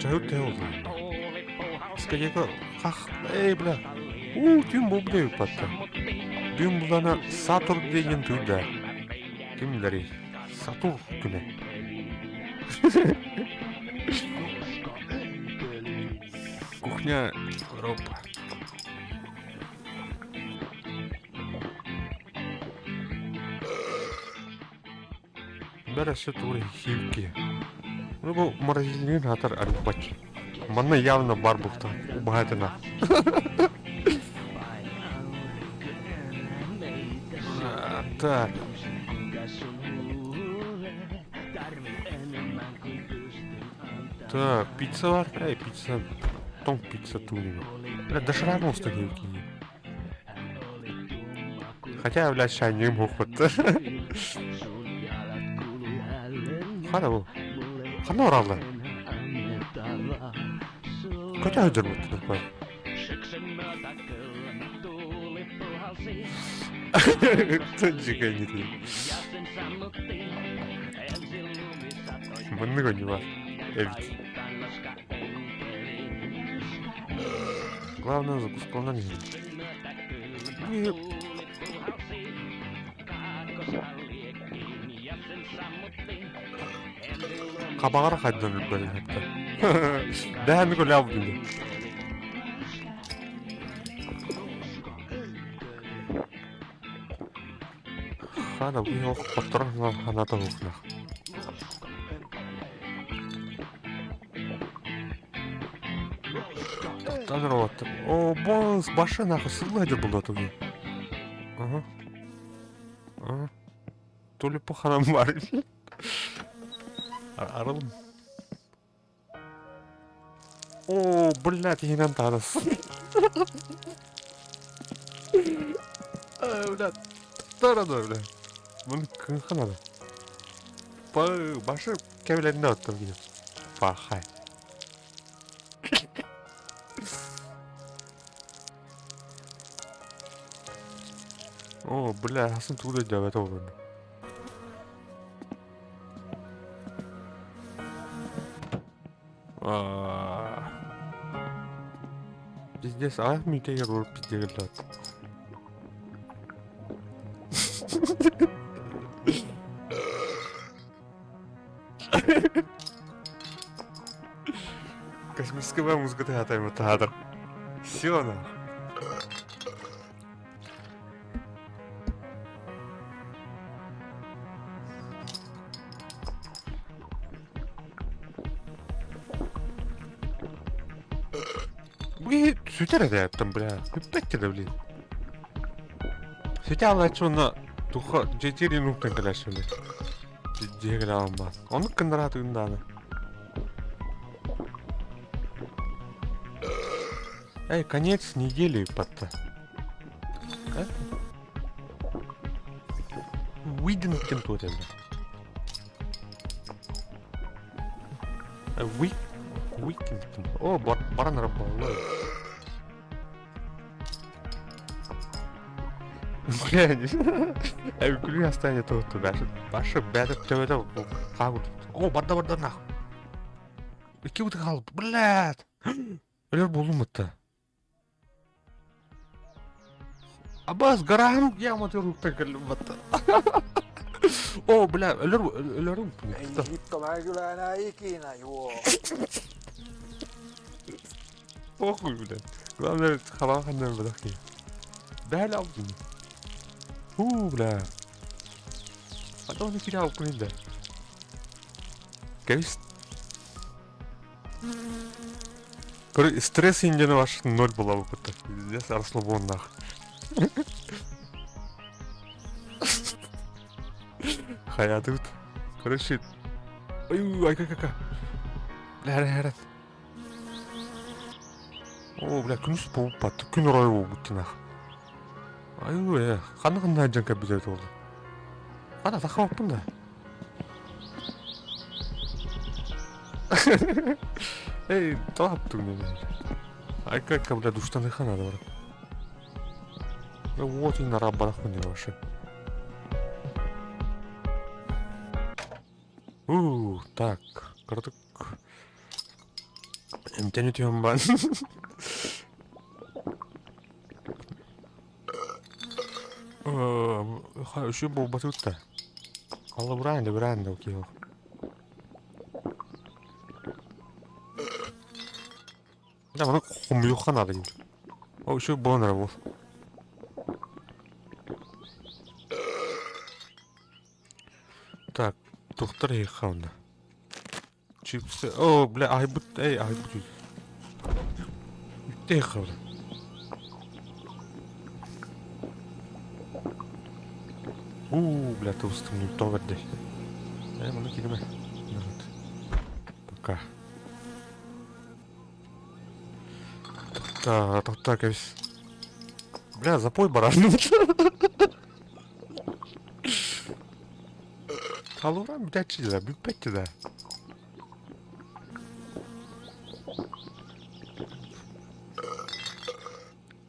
Чаһыт тэһэ Скажи-ка, хах, эй, бля. У, тюм бу бля патта. Дүн булана Сатур деген туйда. Кимлери? Сатур күнэ. Кухня Европа. Бәрі өссө тугур хиипки. Ну бу морозильнигын аатар арыйбат. Манна явно бар буохтаах убаһатына. Так. Так, пицца бар. Эй, пицца. Тоҥ пицца туунугу. Бля, доширак оҥосто киһи. Хотя, блядь, шайнигым хухпут. Хана бу? Ханна бараллар? Көтө сылдьар буттун Тончик Маннык оонньуу эбит. Главное закускаланан иһин. Хабаҕар хайдан үрбэтин хатта. Дэһэн көлөбүтүн. Хана бу хотторон ханата хухнах. Тохтоон О, босс, баша нахуй сылла было туги. Ага. Ага. То ли похорон бар. Арылым. О, блядь, иһинэн таһарас. Блядь, тарада, бля. Bunu кынханады. Башы кэбилэринэ оттон кини. Пахай. О, бля, хасын тугу да өйдөөбөтө олорно. Пиздец, аах миитэгэр олорор пиздегеллэт. Космическая музыка тыһаатайбыт таһаатар. Все нахуй. Бу сүтэр этээттэн бля. Бүппэт да блин. Сити алааччы уонна туха дьиэтигэр инуктан кэлээччи бля. Дьиэ кэлэҕин баар. Оннук гыннараатыгын даҕаны. Эй, конец недели патта. Уиден кем туот эбит. Уик Уикингтон. О, баран рабалла. Күлүү астаан туһутtu башы бээтэ төбөтө хаабыт. О, барда барда нах. Икки быты хаалбыт. Блядь. Өлөр буолум бытта. Абас гараһым я мотор кэллим батта. О, бля, өлөр өлөрүм. Ei hitto, mä en kyllä enää ikinä juo. Похуй, бля. Главное, халааханнан бадахи. Бэһэл алдым. Ху, бля. Потом не терял да. Кэбис. Короче, стресс индианы ваш ноль была опыта. Пиздец, расслабон нах. Хаятыбыт. Короче, ой, ай кака. Бля, бля, Оо, бля, күнүс буолбат, күн оройо буолбут нах. Айуу ээ, ханна ханна сылдьан кэлбит эбит буолла. Хана таххабаппын да. Эй, тоҕо хаптыгын Айка айка, бля, душтаныха надо брат. Вот и нараббарахпын диэн вообще. У, так, кыратык эмтэни түһэн баан. Үчүгэй буолбатыбыт да. Аллабыраан да быраан да киһи Да, маны хомуйуохха наада диир. Ол үчүгэй буолан эрэ буол. Так, туохтар иһиэххэ онно. Чипсы. О, бля, аһыйбыт, эй, аһыйбыт үһү. Үттэ иһиэххэ бля. Уу, бля, тубустум, тоҕо бэрдэй. Ээ, маны киримэ. Пока. Тоқтаа, тоқтаа, кэбис. Бля, запой баран. Халуран бүтээччи да, бүппэччи да.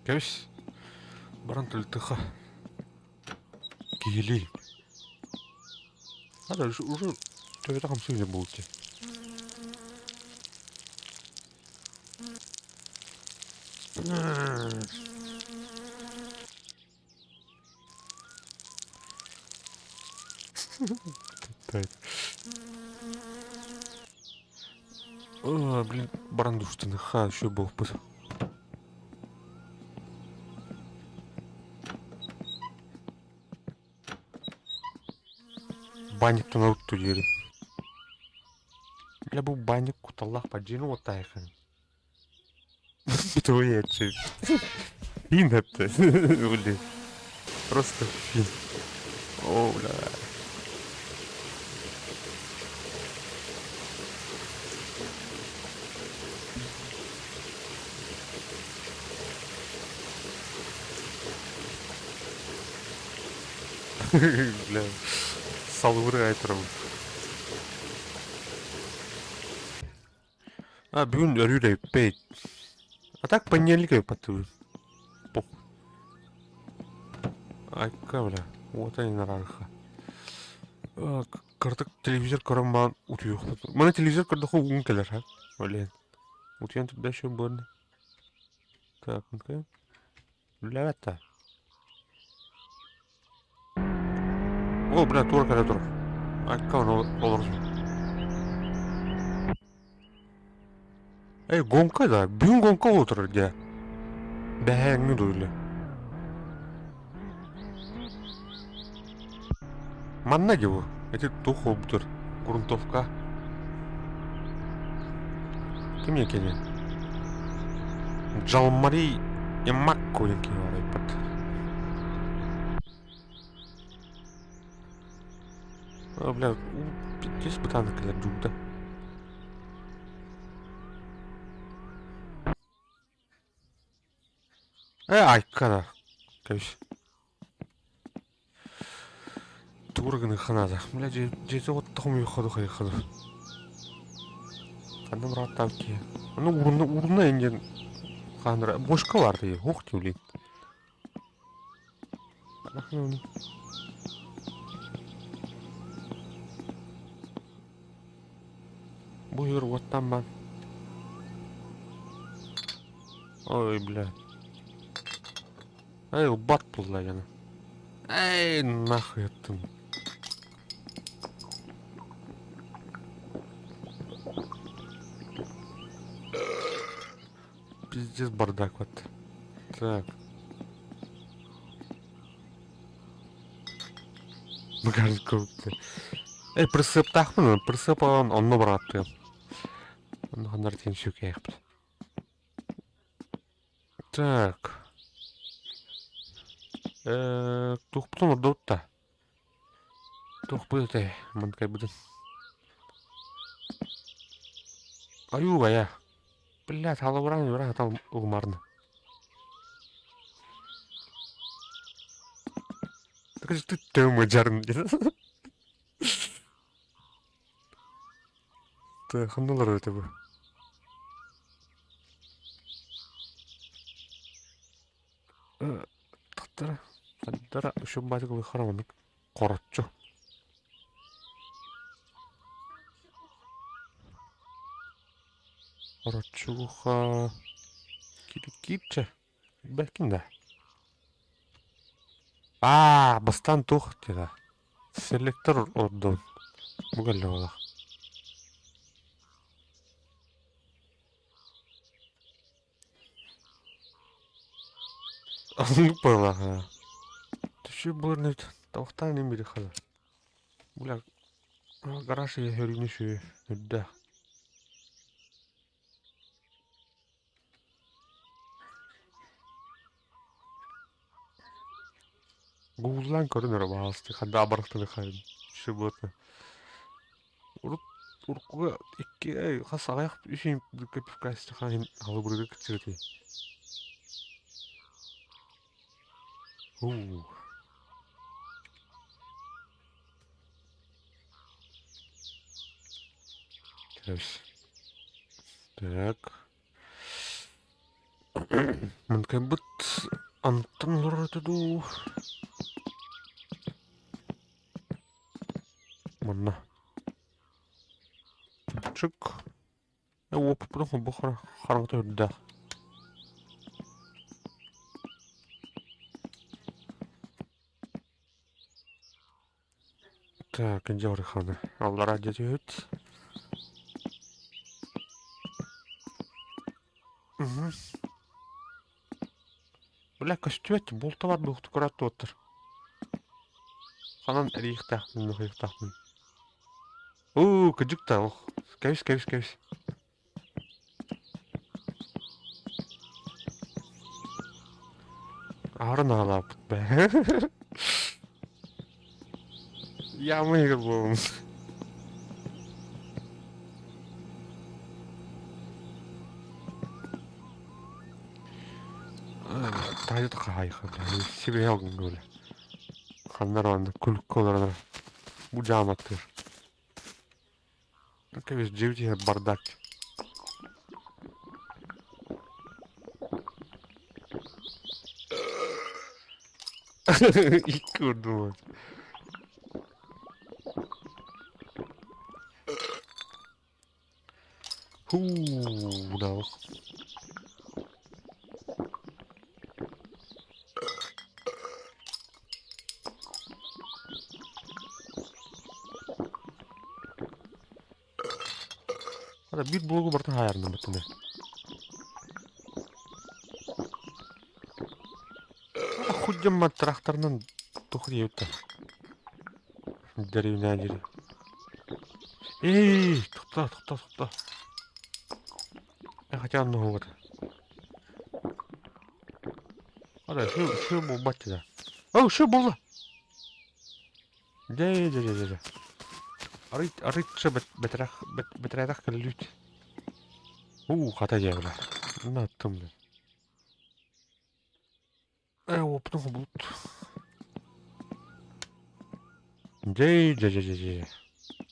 Кэбис. Баран төлтыха. Киһилии. Надо уже уже төбөтө хамсыы диэн буолчу. О, блин, баран душтаныха еще буолбут. Банниктан урутту диэри. Бля, бу банник куталлаах бадьыыны уоттаайахын. Твоячы. Фин это. Блин. Просто фин. О, бля. Бля. Салвыры айтырабын. А, бүгүн өрүү да А так понедельник паттыбын. Похуй. Айка, бля. Вот они нарарха. Кырдык телевизор көрөн баан утуйуохпут. Маны телевизор көрдөххө угун кэлэр, ха? Блин. Утуйан турда еще буолла. Так, ну-ка. Үлэлээбэт О, бля, тура кэлэ турар. Айка олорсун. Эй, гонка да. Бүгүн гонка буола турар дии. Бэһээҥҥи дуу Манна дии бу. Ити туох буолбутур? Грунтовка. Ким кини? Джалмари Ямакко диэн киһи барайбыт. А, бля, пиздец бытааннык кэлэр дьуута. Э, айка да. Кэбис. Тугур гыныахха наада. Бля, дьиэтэ оттохум уйухха хайыхха Ханна бырааттаабыт киһи. Ону урунна урунна диэн хааннара бошка баар дии, уох дии блин. Бу иһигэр уоттаан баан. Ой, бля. Эй, ылбат буолла дьоно. Эй, нахуй аттым. Пиздец бардак вот. Так. Багажник курдук. Эй, присыптаахпын, присып ылан онно барааттыам. Онно ханнар тиэн сүкээхпит. Так. Туохпутун ордубут да. Туохпут этэй, манкайбытын. Айуу айа. Блядь, халабыран юра хатал угумарны. Так ты тема жарын. Ханналар это бу. Тахтара, хандара үчүн баатык хараманык хороччу. Хороччуга кирикиипчэ бэркин да. Аа, бастаан туох диэтэ? Селектор ордон. Бу кэллэ буоллах. Оннук быһыылаах ээ. Түшү былырныбыт табахтаан иһин бири хала. Бля, гараж иһэ хөрүүнү сүө үрдээх. Гугллаан көрөн эрэ баҕастыы ханна абарахтаны хайын сү буотна. Урут уруккуга икки хас аҕыйах үс пивка халыбырга кытсыбытый. Уу. Так. Мынкайбыт антан олорор этэ дуу? Манна. Чык. Уоппутун холбуу хараҥата үрдээх. Так, дьэ Аллараа дьэ түһүт. Бля, көстүбэт, булта бар буохту көрөөт туоттар. Ханан эрийиэхтээхпин, нохуйуохтаахпын. Уу, кыдьык да, ох. Кэбис, кэбис, кэбис. Аһарын аҕалаабыт бээ. Яма иһигэр буолабын. Таайда хаһаайка сибиһэ алгын Ханнар онно күлүккэ олорон бу дьааматтыыр. Кэбис дьиэбит иһэр бардак. Икки урдум. Хуу, да. Хата биир блогу барытын хаайарным быттым Худдьаммат тракторынан туох диэбиттэр. Дэриэбинэ диэри. Эй, тохтоо, тохтоо, тохтоо. Я хотя онно уһугар. Ара, шу, шу буолбат дии. О, шу буолла. Дьэ, дьэ, дьэ, дьэ. Арый, арыйча бэтэрэх, бэтэрэтэх кэллүүт. Уу, хата дьэ, бля. На аттым, бля. Опытын хобут. Дьэ, дьэ, дьэ, дьэ, дьэ.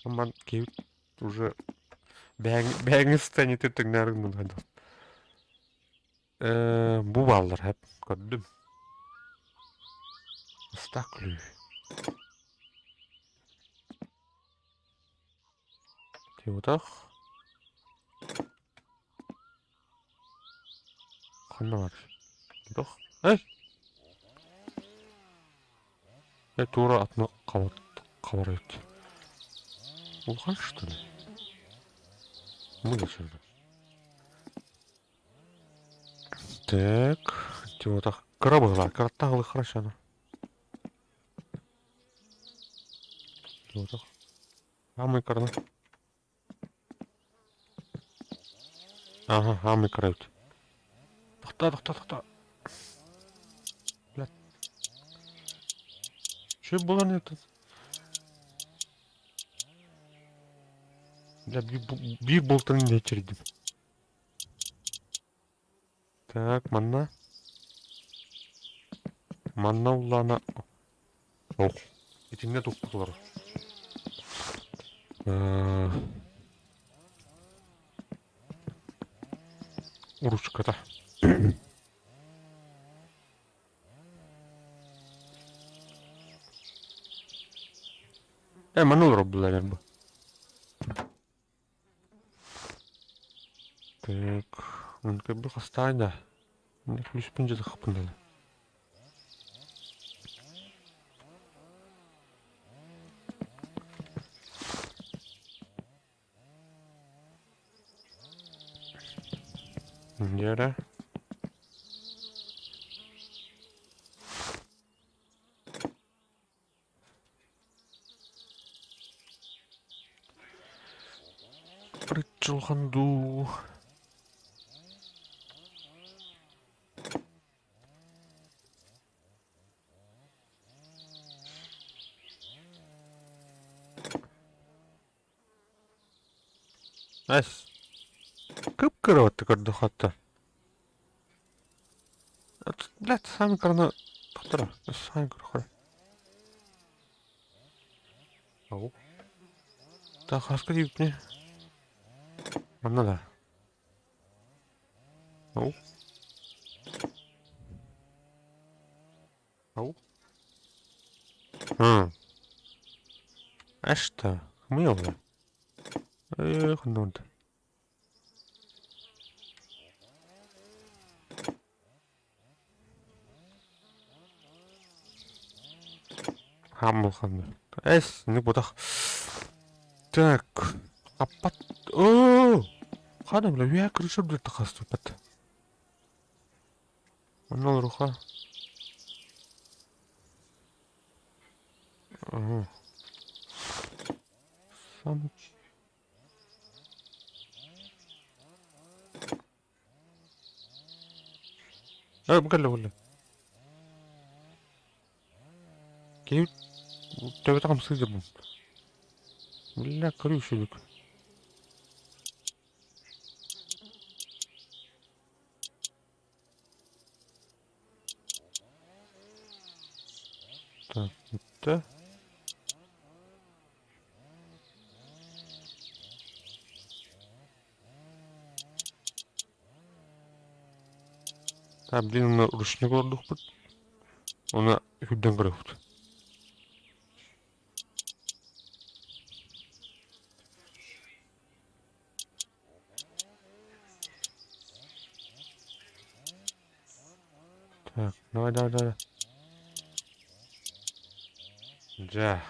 Аман киһибит уже бэйэҥ станиты тэҥнээр гынан хайдах. Бу бааллар хэп көрдүм. Ыстаах күлүү. Тиутах. Ханна бар? Тох. Эй! Э, тура атны кабарайт. Улахан что ли? Мы geçirdi. Так, Тиутах. Кыра быһылаа, кыраттан ылы хорошо. Тиутах. Амы карны. Ага, амы карают. Тохта, тохта, тохта. Блядь. Че было не тут? Бля, биир болтан не чердим. Так, манна. Манна улана. Ох, итинне туппутулар. Ручката. Э, манна олорор бу. Так, он как бы хастайда. Не ключ пинжа хапындала. Нера. Причулханду. Эс. Кып-кыра көрдө хатта. Блядь, сами карна тохтора. Сами көрө. Ау. Так, хаска дип не? Манна да. Ау. Ау. Хм. Эшта. Мыло. Эх, ну. Хаммылхан. Эс, не будах. Так. Аппат. О! Хана, бля, я крышу блядь, тахасту пат. Оннол руха. Ага. Сам. Э, букалла ولا. كيف تبي سيدبون ولا كريش لك. Так, это. Так, блин, ручник олордухпут. Оны хүдден көрөкпүт. Так, давай, давай, давай. Да.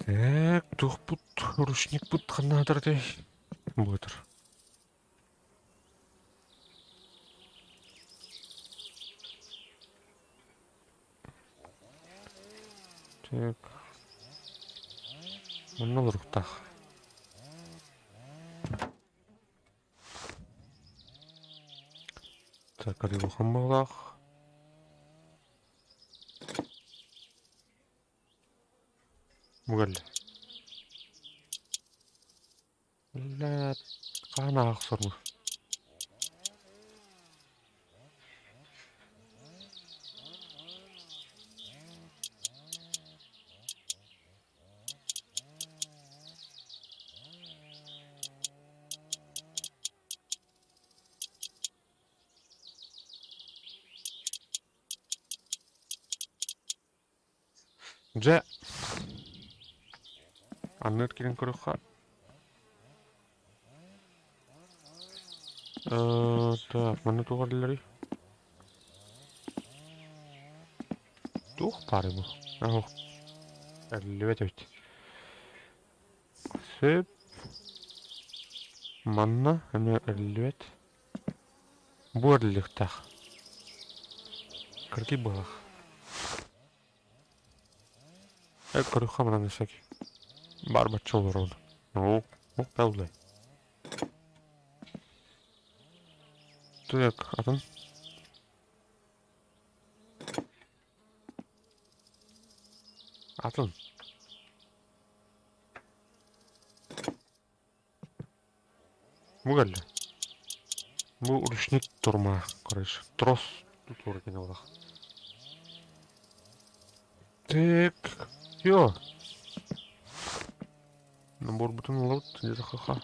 Так, тухпут, ручник пут ханнатыр Буйтыр. Так. Онно руктах. Так, арыгы хаммалах. Бугал. Ла кана ахсырмы. Анныыр кирин көрүөххэ. Так, манна туох эрэллэрий? Туох баарый бу? Оһох. Эриллибэт эбит. Сөп. Манна эмиэ эриллибэт. Бу эриллиэхтээх. Кыракый быһах. Көрүөххэ манан өссө баар бачча олоробун. Оо, ох Так, атын. Атын. Бу кэллэ. Бу ручник турма, короче, трос тутуур экен олох. Так, всё. Наборбутун ылабыт, где-то ха-ха.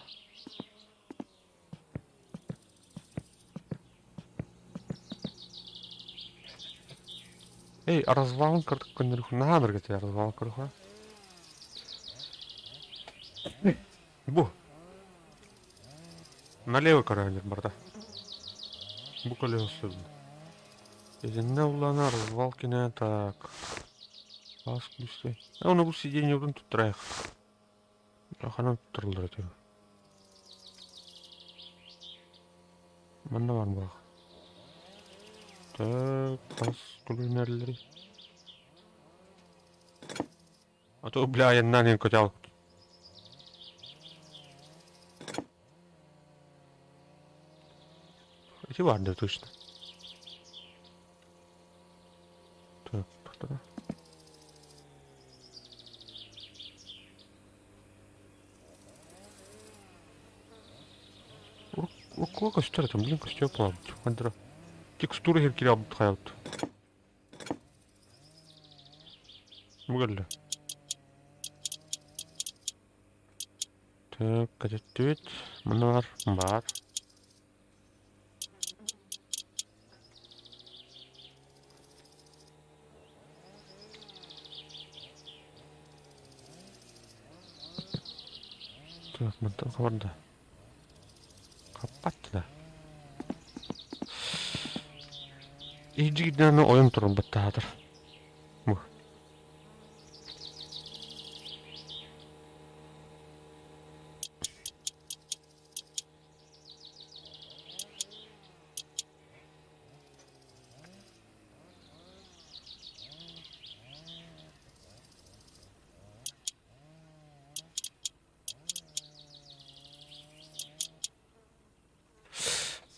Эй, развалын кырдык көннөрүх наһаа бэргэтэ развалын көрүхэ. Бу. Налево көрөөнүр барда. Бу колесо сөбүн. Итиннэ улана развал кинэ так. Ас күлүстэй. Оны бу сиденье утун туттарайық. Ханан туттарылар этэ. Манна бар буолах. Так, тас күлүнэрлери. А то, бля, айаннаан иһэн көтөҕө. Ити баар да точно. Так, тоқтата. Уруккуга көстөр этим, блин, көстүө буолабыт. Хандра. Текстура иһэр кириэбит хайабыт. Бу кэллэ. Так, кэтэттибит. Манна бар. Бар. Так, мантан хабарда. Хаппат да. Иһдьигинэн ойон туран баттаатар. Бу.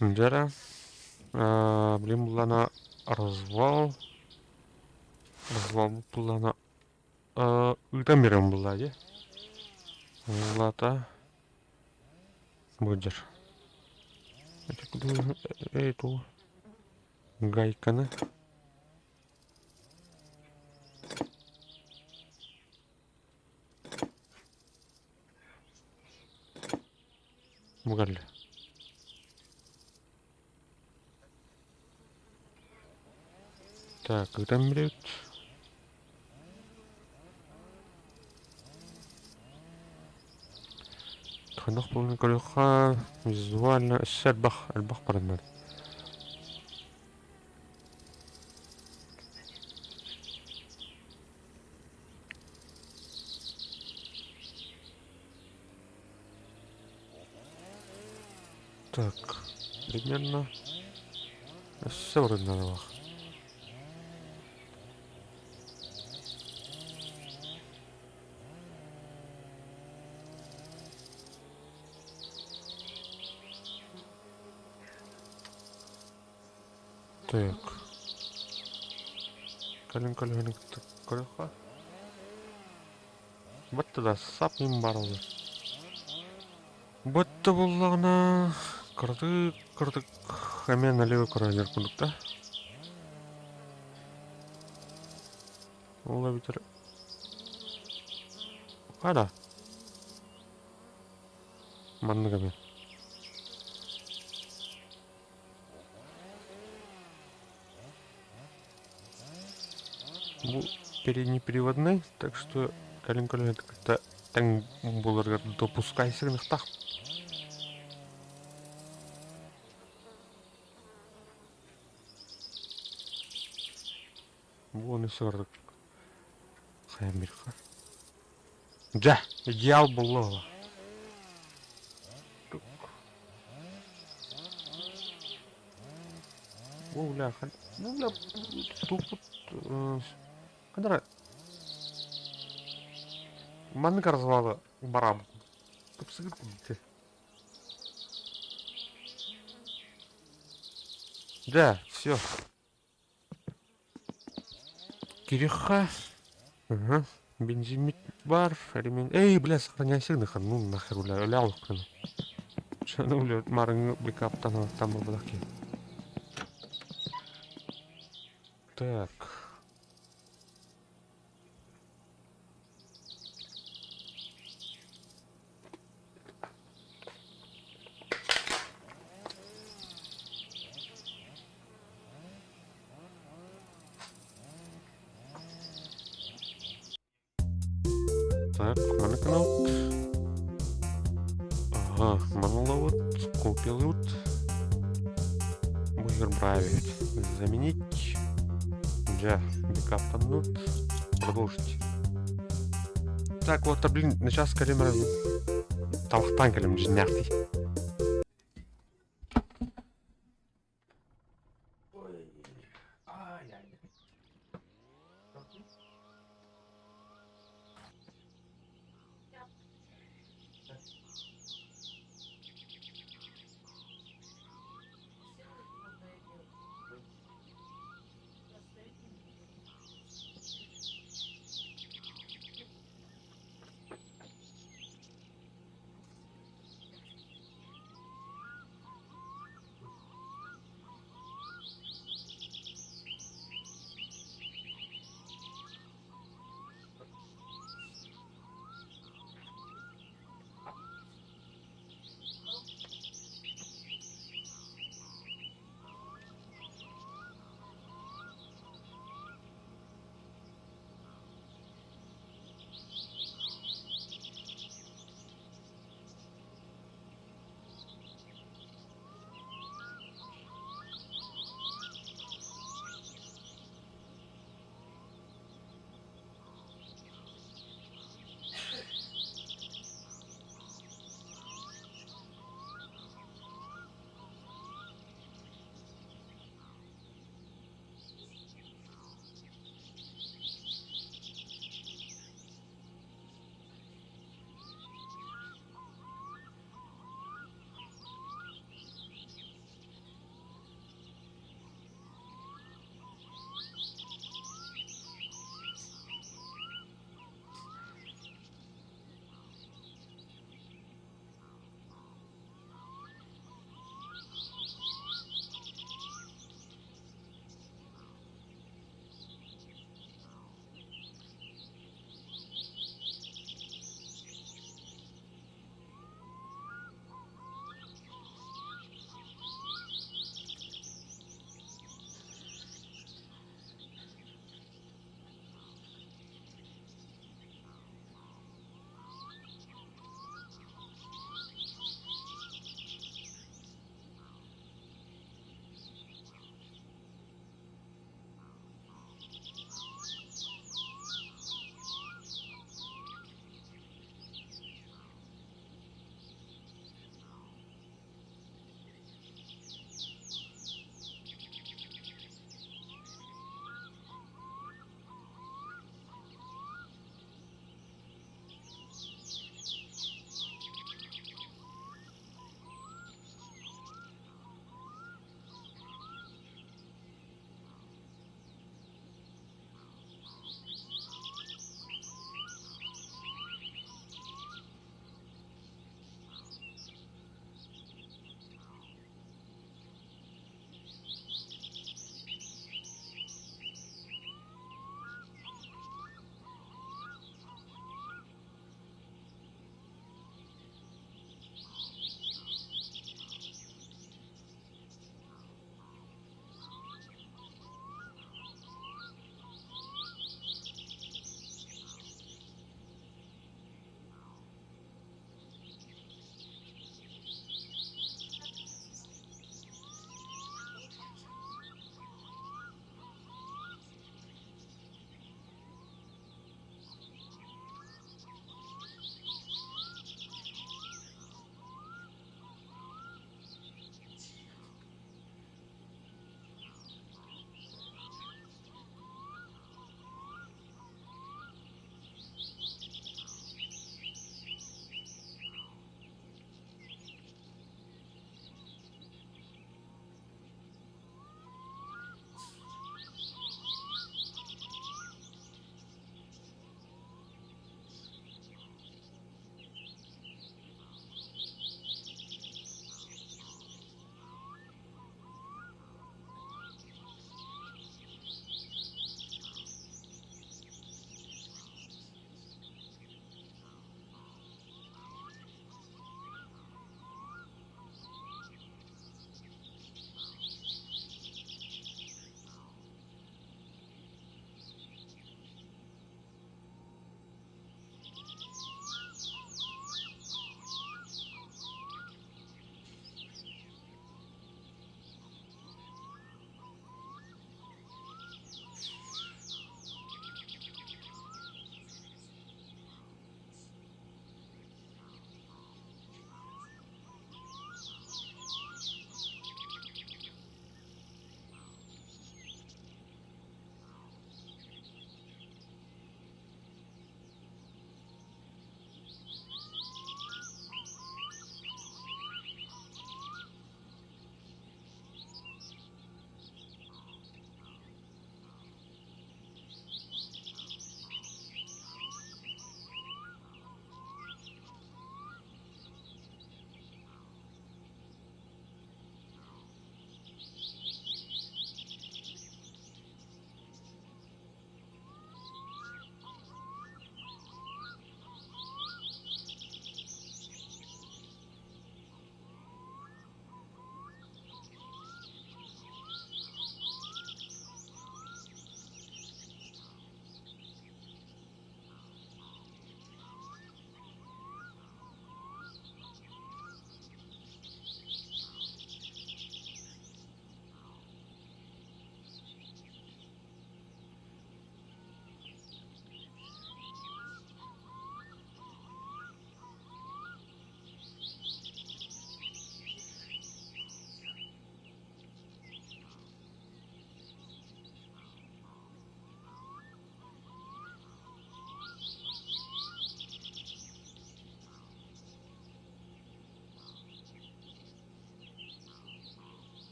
Дьэрэ, билим буллаҕына развал, развал буллаҕына ыытан биэрэн буллаа дии. Буллаата быдьар. Эй, туу гайканы. Бу кэллэ. Так, ыытан бирэбит. Ханах буолан көрүөххэ визуально өссө элбэх элбэх бараннар. Так, примерно өссө бараннар. Так. Кэлин көлөһүнү кытта көрүөххэ. Батта да сап им бар ол. Батта буоллаҕына кыратык кыратык эмиэ налево көрөнөр курдук да. Ол эбэтэр Хара. Маннык эмиэ. Бу переднеприводный, так что кэлин көлөһүн кытта Тэҥ буоларыгар допускай сыгыныхтаах. Бу ону сыгардык хайан бирха. Дьэ, идеал буолла. Бу бля, ну бля, тупут Ханара маннык развалы барам. Тупсыгыр курдук. Да, все. Кириха. Ага. Бензин бар, ремень. Эй, бля, сохраняйся нахер, ну нахер, бля, ля лохканы. Ну, бля, марыңы бэкаптан там был Так. Так, маны канал. Ага, манула купил Бугер бравит. Заменить. Джа, бэкап танут. Продолжить. Так, вот, блин, на час калим Талхтан калим джняхты.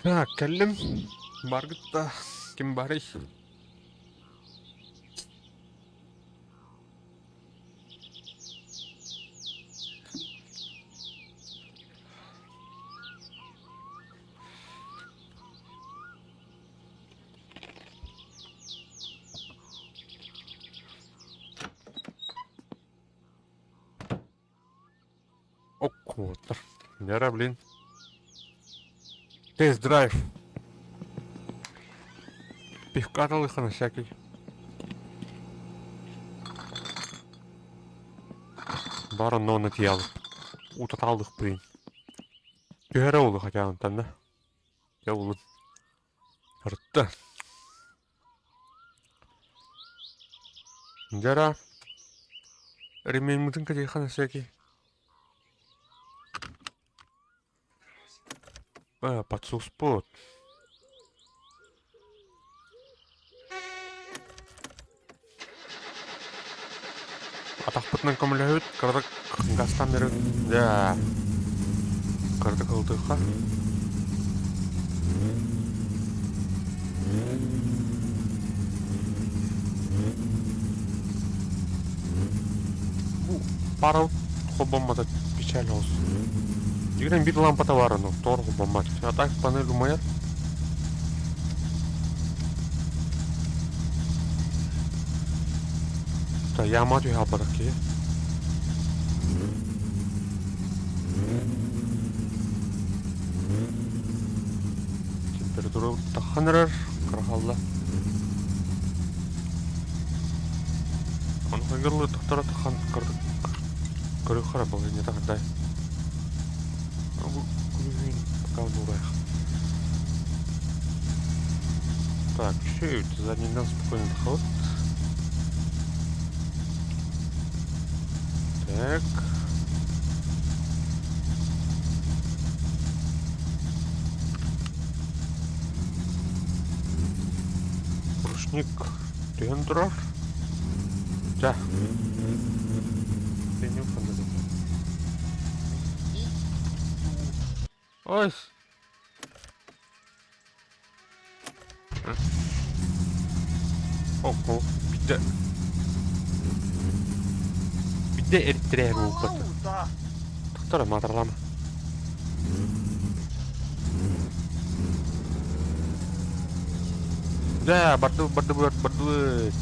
Так, кэллим. Баргыт да ким барый? Оккуоттар. Нера, блин. Тест-драйв. Пивка лыхана всякий. Баар онно онно тиийэбит. Утатаалыхпын. Түһэрэ уолу хотя онтон да. Дьэ улун. Ырытта. Дьара ремеймытын кэтиэххэ всякий. Подсуспут. Атахпытынан көмөлөһөбүт, кыратык газтан беребит. Да. Кыратык ылтыахха. Бу пара холбоммото печаль олус. Дигинэн биир лампата баар ону, тоор холбоммот. А так панель умайар. Да, яма түһэ албатах киһи. Температура таххан эрэр, кырахалла. Ону хайгырлы тохтора тахан кырдык көрүк хара был не тахдай. Бу күлүһүн пока нураях. Так, чуть задний спокойно доход. Так. Ручник түһэн турар. Дьэ. Премиум фонда. Ой. Ого, биирдэ биирдэ эриттэрээр буолбат. Jumalauta! Тохтор маатарлаама. Дьэ, бардыбыт, бардыбыт, бардыбыт.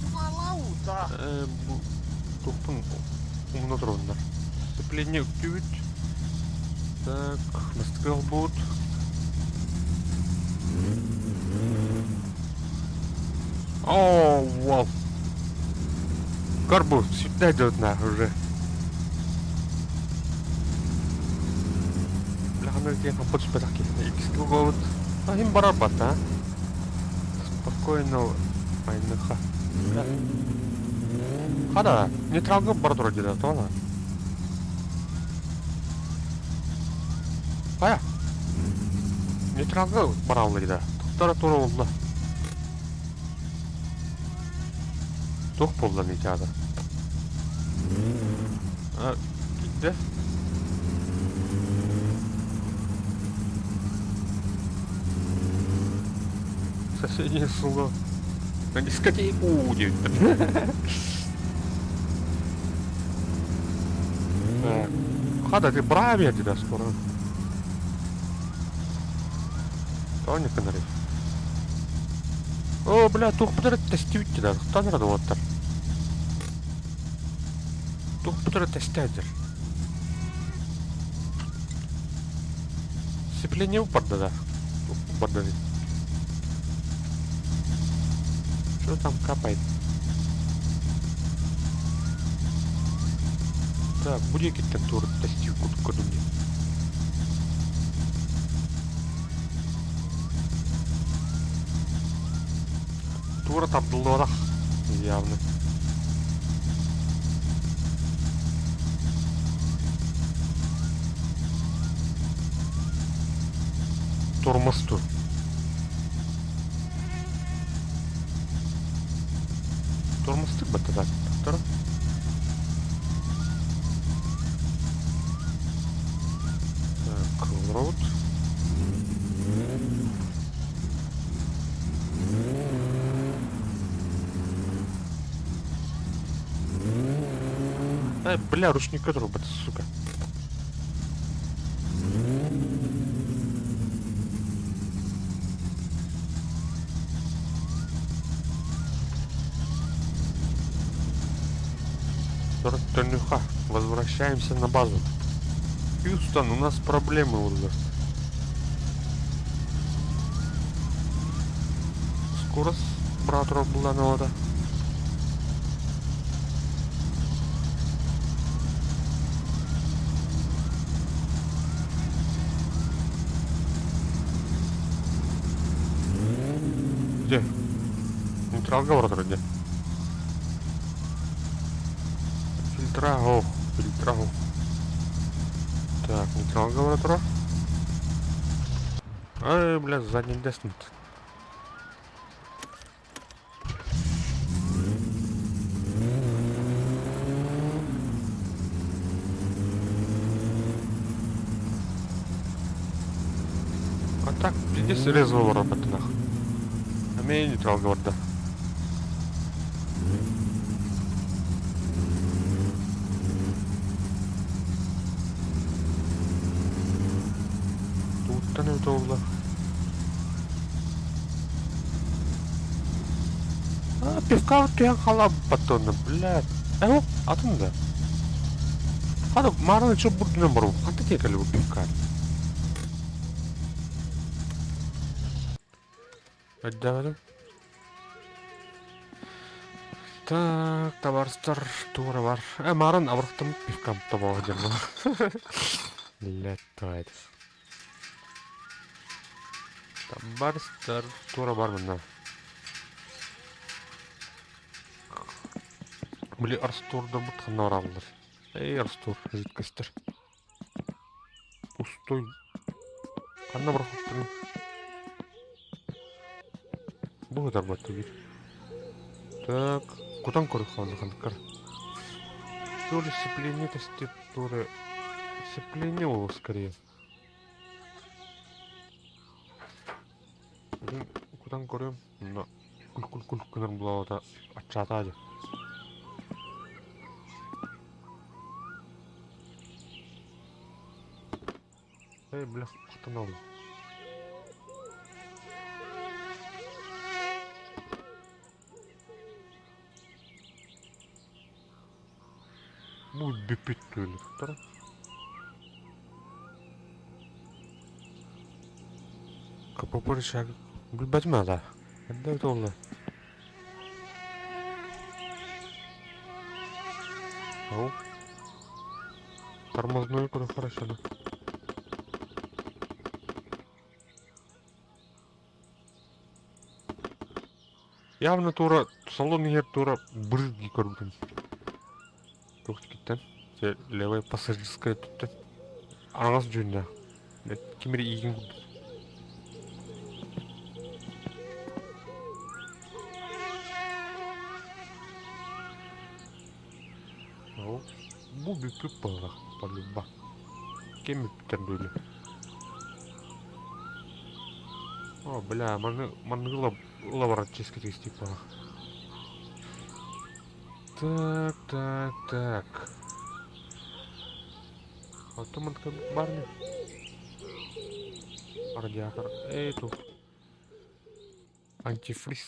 Jumalauta! Бу туохпун умна туруннар. Сцепление үктүүбүт. Так, бастакы буут. О, вау. Карбу сюда идет нахуй уже. Бляха, диэн хаппыт түспэтэх киһи. Иккис кылгабыт. А им барар бата. Спокойно айныха. Хада, нейтралга бара турар диэтэ, тоҕо? Хайа? Нейтралга бараллар диэтэ. Тохтора тура буолла. Туох буолла нейтралга? А, киирдэ. Соседнее село. На дискотеку диэбиттэр. Так. Хада, ты бравия тебя скоро. Тони канары. О, бля, туох бутара тэстибит да, хтан рада уоттар. Туох бутара тэстээдер. Сцепление барда да. Барда. Что там капает? Так, будет тур тэстив кудумни. Тура тардыллыбатах явно. Тормозту. Тормозтык баттата. Тохтор. Олоробут. Ай, бля, ручника турбат, сука. Тонюха, возвращаемся на базу. Хьюстон, у нас проблемы уже. Скорость братра была надо. Где? Нейтралга вроде. Фильтра, ох, фильтра, ох. Так, нейтралга вроде. Ай, бля, задний деснет. А так, пиздец, резво работа нах. А меня нейтрал говорит, да. Туттан это угла. А, пивка түһэн халаабатына, блядь. Э, атын да. Хата мааран чо бурдунан барбыт. Ханта тиэкэлэ бу пивка. Өйдөөбөтүм. Так, табаарыстар туора бар. Э, мааран абырахтаммыт пивкам тобоҕо диэн буолар. Блядь, давай. Табаарыстар туора бар манна. Били Арстурдарбыт ханна бараллар? Эй, Арстур, жидкостер. Пустой. Ханна барахаттарын? Бу ытарбат түгүр. Так, кутан көрүк хаалла ханныккар. То ли сцепление тестит, то ли сцепление ол скорее. Бүгүн кутан көрүөм, но кул-кул-кул гынар булаабата аччаатаа дьэ. Эй, бля, хатан Бу бүппүт түөлүктэр. КПП рычаг билбэтим да. Эрдэ буолла. Ау. Тормозной куда хорошо. Явно тура салон иһэр тура брызги көрбүтүм. Туох киттэн? Левая пассажирская туттан. Аҥас дьүннээх. Ким эрэ иигин курдук. Ол бу бүппүт буоллах полюба. Ким бүппүттэр били? О, бля, маны манныгы ыла барар чиэскэ тигистик баҕа. Так, так, так. Оттон мантыка баар ини. Радиатор. Эй, тух. Антифриз.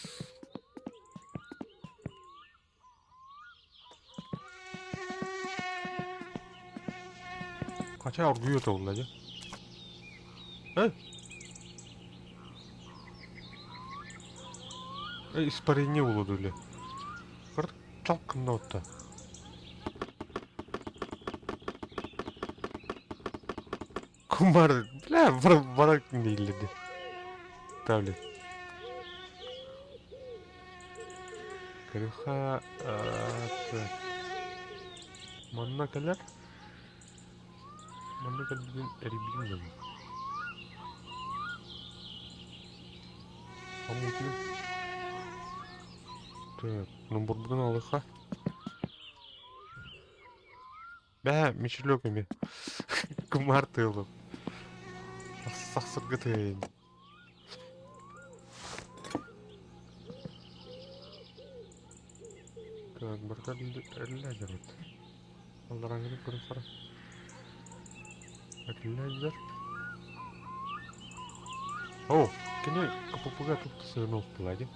Хотя оргуйа тобулла дьэ. Эй! Эй, испарение буолуо или? Чалк гынна отта. Кумар, бля, барак дииллэрди. Тавли. Крюха, так. Манна кэлэр. Манна кэлбитин эрийбитим дьоно. Амутин. Так, номбурбутун алыха. Бээ, мичилек эми. Кумар тыылым. Сахсыргытын. Так, барыта эриллээдэр эбит. Алларааҥҥыны көрөн сара. Эриллээдэр. О, кини КПП-га тут сыһыны уктула дии.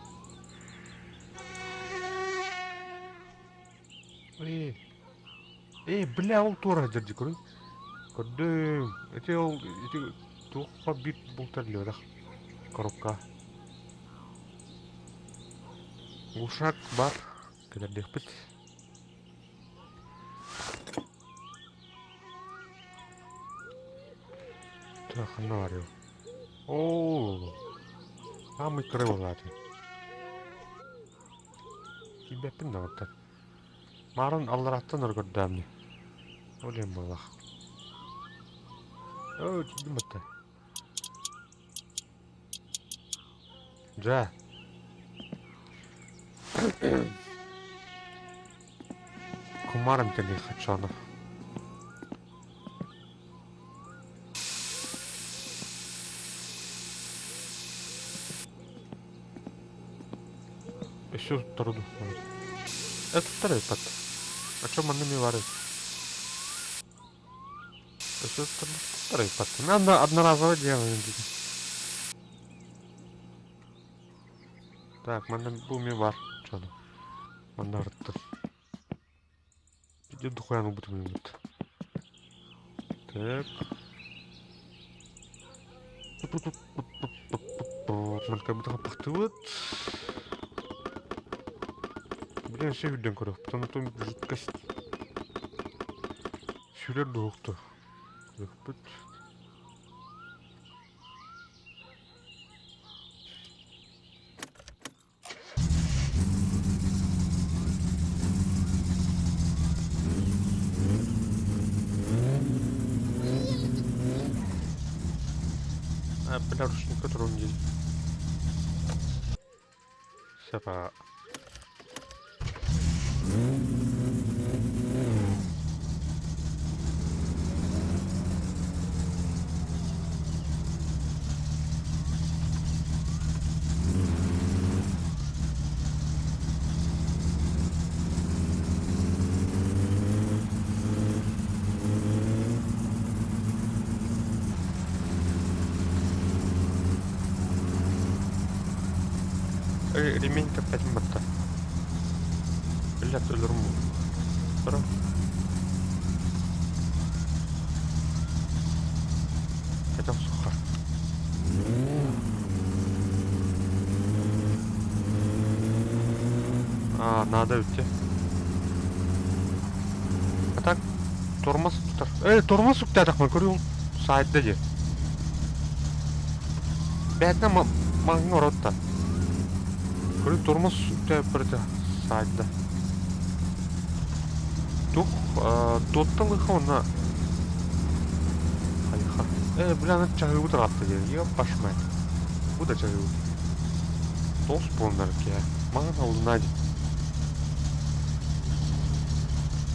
Эй, эй, бля, ол туора сылдьар дии көрүҥ. Көрдүм. Ити ол ити туохха биир бултар илиэлэх коробка. Глушак бар. Кэлэрдиэхпит. Так, ханна барыа? Оо, самый кыра буолааты. Киирбэппин да оттон. Маарын аллараттан өр көрдөм дии. Ол диэн буоллах. Оо, тиийдим батта. Дьэ. Кумарым кэлиэх оччоҕуна. Өссө туттар дуу? Э, туттар эбиппат. А чё манна эмиэ баар эбит? Өссө туттар туттар эбиппат. Надо одноразово делаем диэн. Так, манна бу эмиэ баар. Чону. Манна ырыттым. Иди духуян ылбытым ылбыт. Так. Мантан хаппахтыбыт. Блин, все үрдэн көрөх. Потом жидкость. Сүүрэр дуһукту. Көрөхпүт. Бля, ручник турун дии. Сапа. Ремень кэппэтим батта. Биллэр өлөрүм бу. Кэтэх суха. А, надо идти. А так, тормоз тутар. Эй, тормоз үктээтэх көрүҥ саайда дии. Бээтинэ маҥҥа оротта. Көрү тормоз үктээппэртэ саайда. Тух, туоттан лыха онна хайха. Э, бля, аны чаһыыбыт ыраатта диэн. Ёппаш мать. Бу да чаһыыбыт. Тоҕус буоланнар киһи. Маҥан алынаа дии.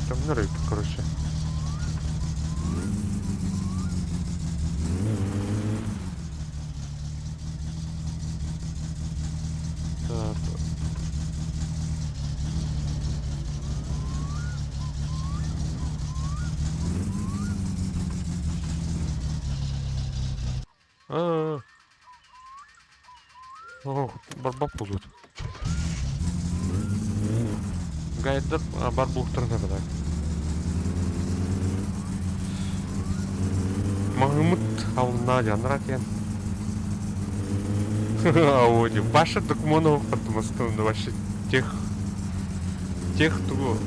Төҥнөр эбиппит, короче. Так. Аа. Ох, барбап буолбут. Гайдар бар булуктарын табалар. Маһымыт алынаа дьаннара диэн. Ауди. Баша документ потому вообще тех тех тугу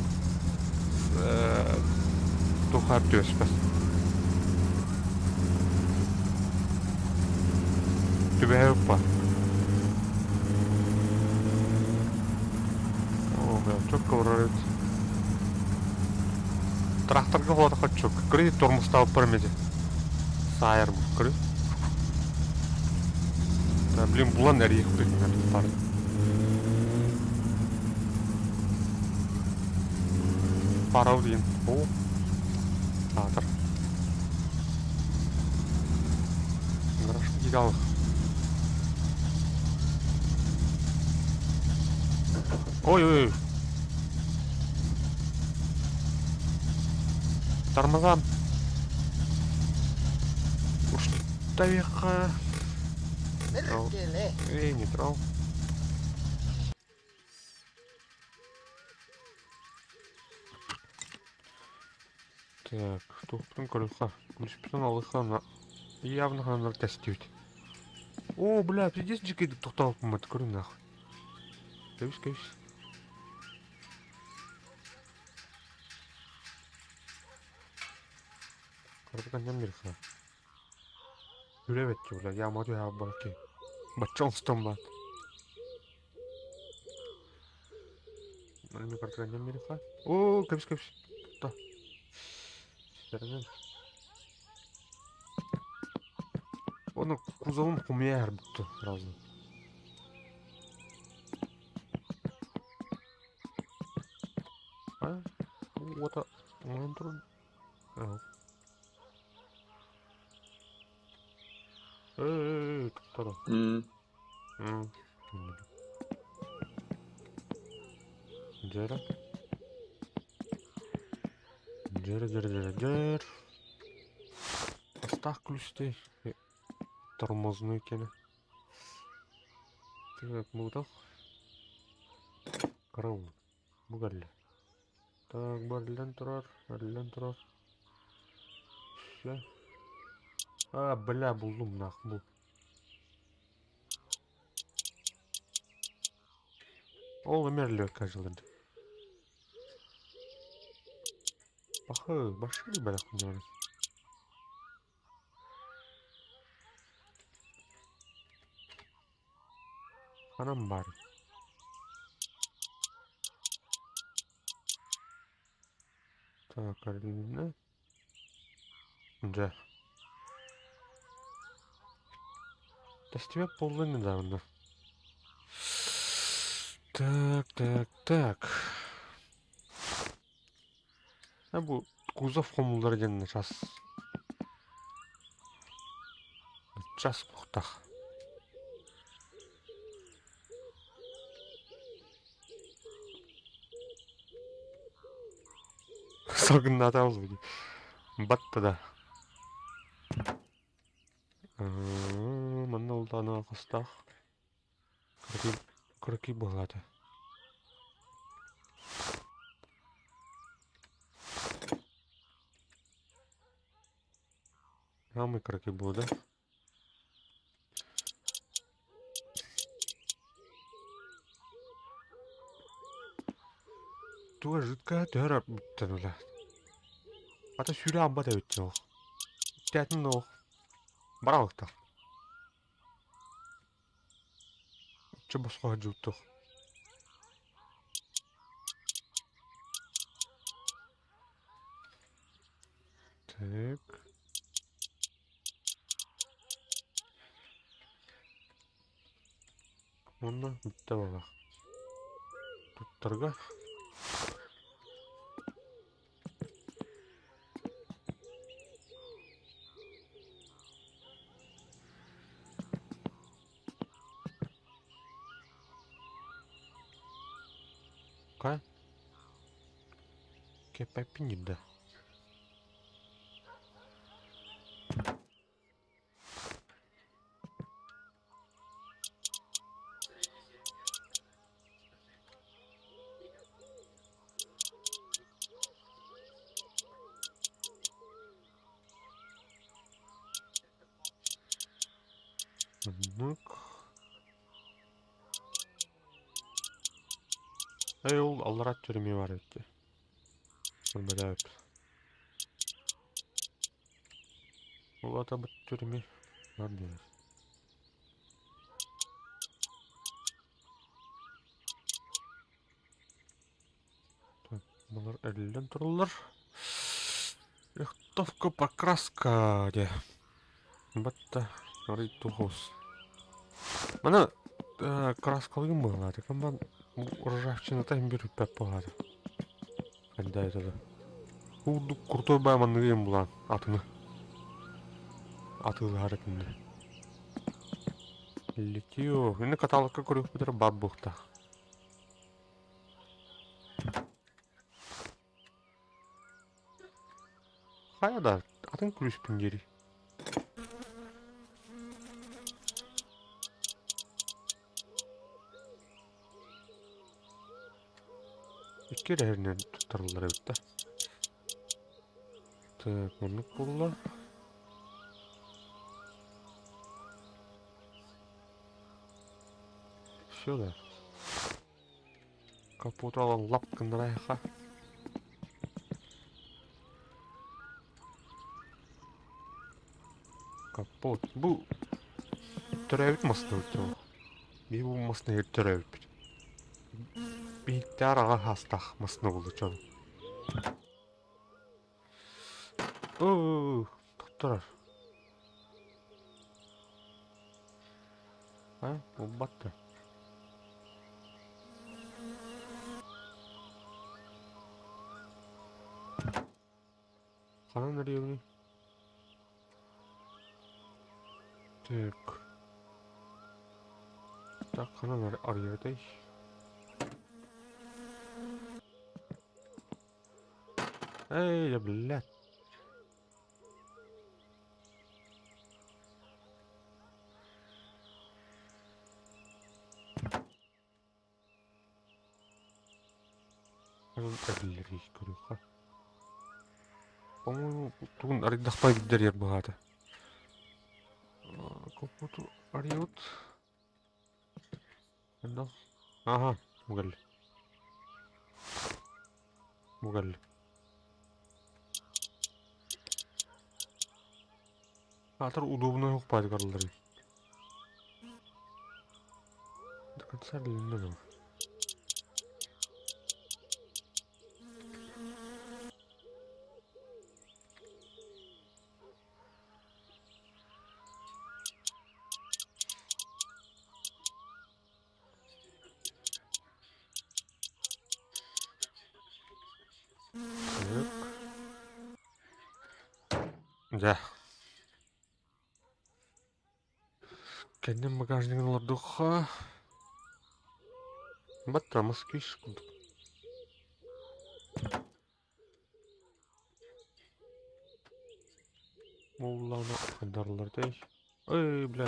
тухар түөспэт. Түбэһэ уппа. О, бля, чөккө барар эбит. Тракторга холотохо чөк. Көрүй тормозтаабыппар эмиэ саайар бу. Көрүй. Да, блин, булан эрийэхпит пар. Парау диэн. О, саатар. Взял. Ой-ой-ой. Тормоза. Уж тавиха. Perkele! Эй, нейтрал. Так, тухпутун көрүөххэ. Күлүспүтүн алыхха на явно ханар тэстибит. О, бля, пиздец дьиккейдик тохтооппуммут көрүн нах. Кэбис, кэбис. Кырдык нем бирха. Үлэбэт бля, я могу я барки. Бачон стомбат. Нами картка нем бирха. О, кэбис, кэбис. Та. Стернен. Оны кузовын хумия бүтті сразу. А? Вот, он трудно. Эй, кто М. Дера. Дера, дера, дера, дер. Астах ключтэй. Тормозной кene. Так, мудах. Караул. Бугалли. Так, барлен турар, барлен турар. Все. А, бля, булдум нах, бу. Ол эмерлер кажылды. Бахы, башыр бәләк күнәр. Ханам бар. Так, арилинне. Да. Тестиве болду недавно. Так, так, так. А бу кузов хомулдар диэн час. Час кухтах. Согнатабыз бу. Батта да. Манна улдаана хостах. Кыракый кыракый буолаата. Самый кыракый буолла да? Туга жидкая төһөр бүттэн үлэ. Ата сүүрэ амбат эбит дьох. Тээтин ох. Баралыктах. Чэ босхо дьууттух. Так. Онно бүттэ буоллах. Туттарга. Ка? Кеппэппин да. Оннук. Эй, ол аллара түрме бар эбит. Көрбөтөөбүт. Ол ата бу түрме бар диэн. Так, булар эриллэн тураллар. Рихтовка покраска де. Батта арый тухус. Мана краскалыгын быһалаата. Камбан ржавчината иһин бир үппэт буолаата. Ханда это Курдук крутой бай манныгын булан атыны. Атыылаһар этинне. Литио. Ини каталогка көрүөхпүт эрэ баар буолуохтаах. Хайа да, атын күлүүспүн диэри. Икки эрэ иһэринэн туттарыллар эбит да. Так, маннык буолла. Все да. Капоту алан лап гыннарайха. Капот. Бу төрөөбүт массыына ол. Биһи бу массыына төрөөбүппүт. Биһиктээр аҕа хаастаах массыына буолла чон. Оо, туттарар. А, буолбат да. Ханан эрийэбиний? Так. Так, ханан арыйабытай? Эй, да блядь. Эбиллэрий көрүөххэ. По-моему, тугун арыйдахпай биллэрийэр быһаата. Капоту арыйабыт. Ага, угали. Угали. Аатар удобно укпаат карыллар. До конца длинного. Так. Дьэ. Кэннин багажнигын олордухха. Баттра москвич курдук. Буллаҕына хайдарыллар этэй? Эй, бля.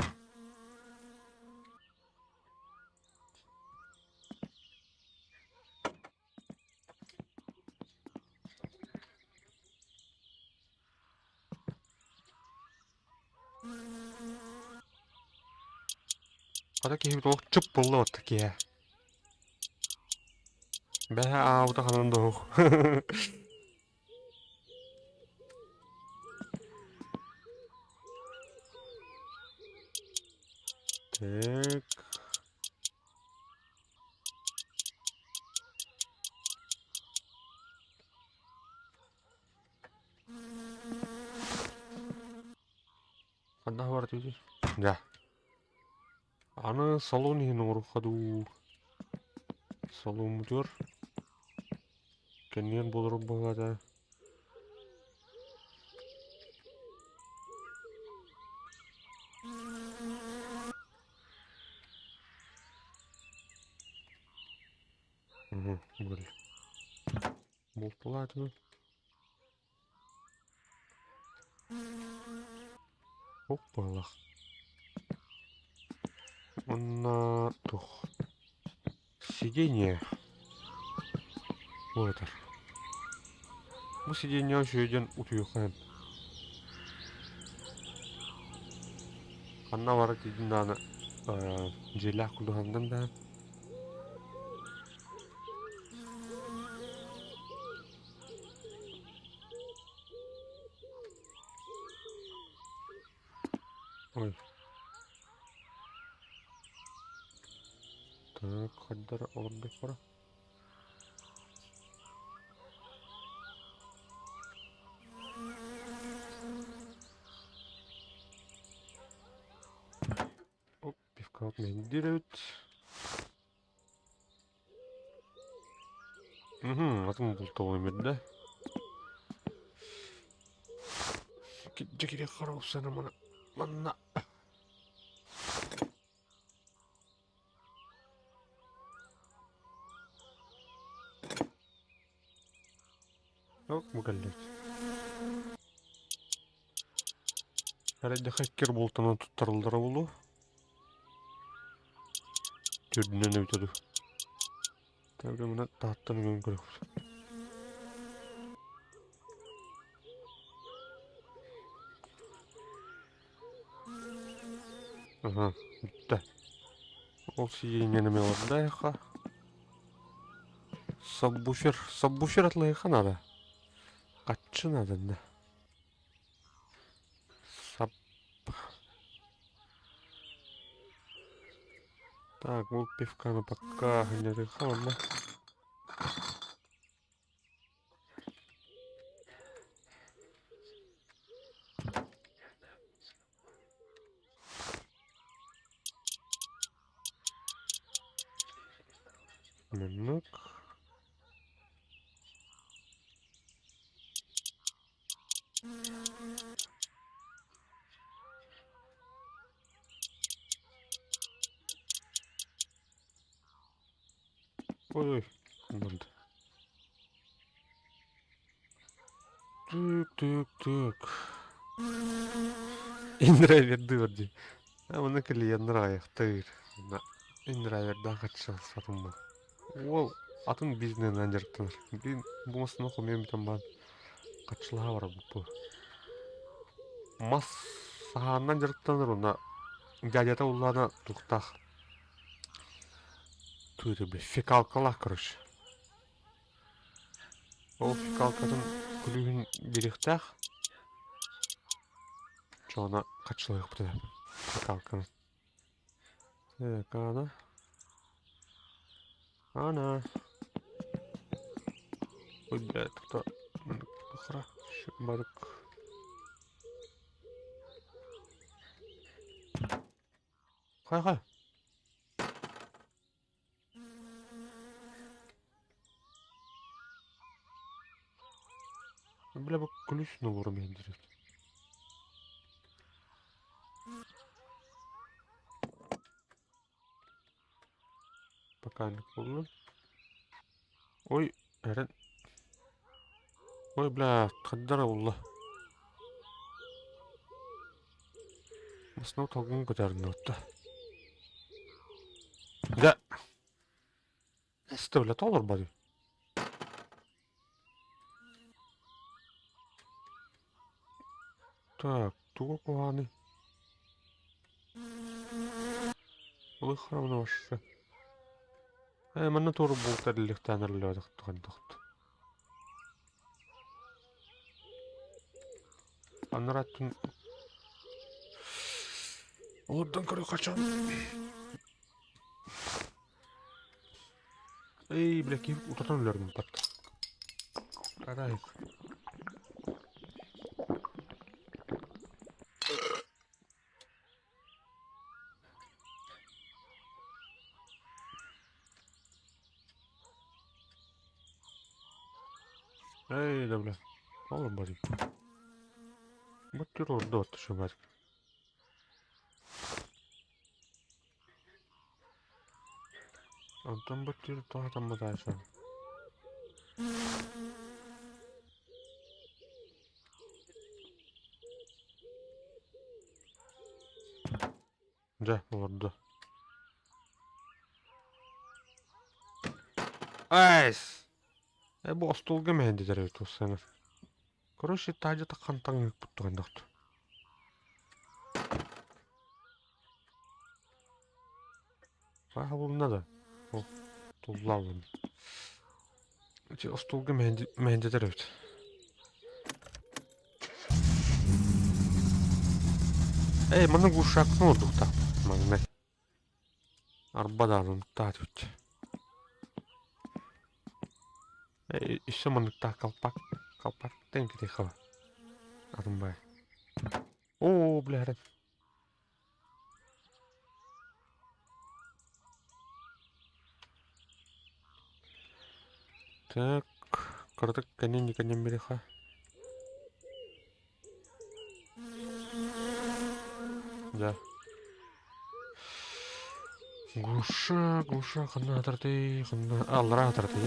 Хата киһибит олох чып буолла батта киһи. Бэһэ аабыта ханан да оһох. Так. Ханна бар дии? Да. Аны салон иһин оҥоруохха дуу. Саломмутугар кэннигэр буолар быһыылаата. Угу, Бултулаатыбын. Оппалах. Уонна туох сиденье буолар. Бу сиденьеҕа үчүгэй диэн утуйуохха сөп. Ханна барар тиийдин даҕаны дьиэлээх курдук сананным да. Ой. Так, хайдара олордохпора. Оп, пивка мендирэбит. Угу, атын бултовой да. Дьэ кириэххэ манна. Бу кэллибит. Эрэйдэхэ иккир бултанан туттарыллара буолуо. Төрдүнэн эбитэ дуу. Тэбэ мына таһыттан үгэн көрөхпүт. Аха, бүттэ. Ол сиденьени эмиэ олордайха. Саббуфер, саббуфер атлайха надо. Хаччы надо да. Сап. Так, бұл пивканы пока не ладно. Маннык. Ой, ой, Так, так, так. Индрайвердыыр дии. Маны клиеннэр аҕыйахтыыр. Индрайвердаах хаччыласпатым бу. Уол атын бизнеһинэн дьарыктанар. Блин, бу массыына хомуйан бүтэн баран хаччылаһа барабыт бу. Мас саһаанынан дьарыктанар уонна дядята уллаана туохтаах. Тугу бля, фекалкалаах короче. Ол фекалкатын күлүүһүн биэриэхтээх. Чоҕуна хаччылыахпыт этэ фекалканы. Так, Аана. Аана. Ой, блядь, кто Хара, барык. Хай-хай. Бля, бу ключ набору биэрдилэр. Пока не буоллун. Ой, эрэн. Ой, бля, ханна эрэ булла. Массыына толгун көтөрүннэ Дьэ, эстэ бля, толорбатый. Так, тугу куһаҕаный? Ылых харамына барса. Ээ, манна туора бултар илиэхтээн эрэллээх Анараттын Олордон көрө қачан. Эй, бля, киһи утатан өлөрдүм патта. Карайык. Эй, да бля. Олор барый. Бу ордо ортошо бар. Онтон бу тоһотоммутаайсан. Дьэ, олордо. Айс! Э, бу остуолга мэһэйдэтэр эбит туссанар. Короче, таадьа таххан таҥыыкпыт туһаннахт. Сааһылынна да. Ол туллаалын. Ити остуолга мэһэйдэтэр эбит. Эй, манна глушакны ордуктаах маҥнай. Арба даҕаны унуктаах этибит. Эй, өссө манныктаах колпак, колпак тэҥкитиэххэ атын баай. Оо, бля, Так, кыратык кэннин кэннин бириха. Да. Глуша, глуша, ханна атарты, ханна аллара атарты.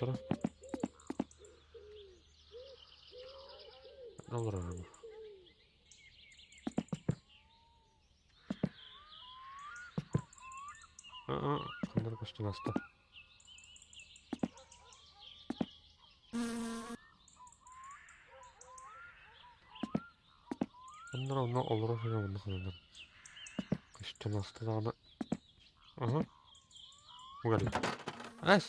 Олорбуттара. Олорор бу. Ханна эрэ көстөн ааста. Онно онно олоро сылдьан онно хананар. Көстөн ааста даҕаны. Аһа. Угали. Эс.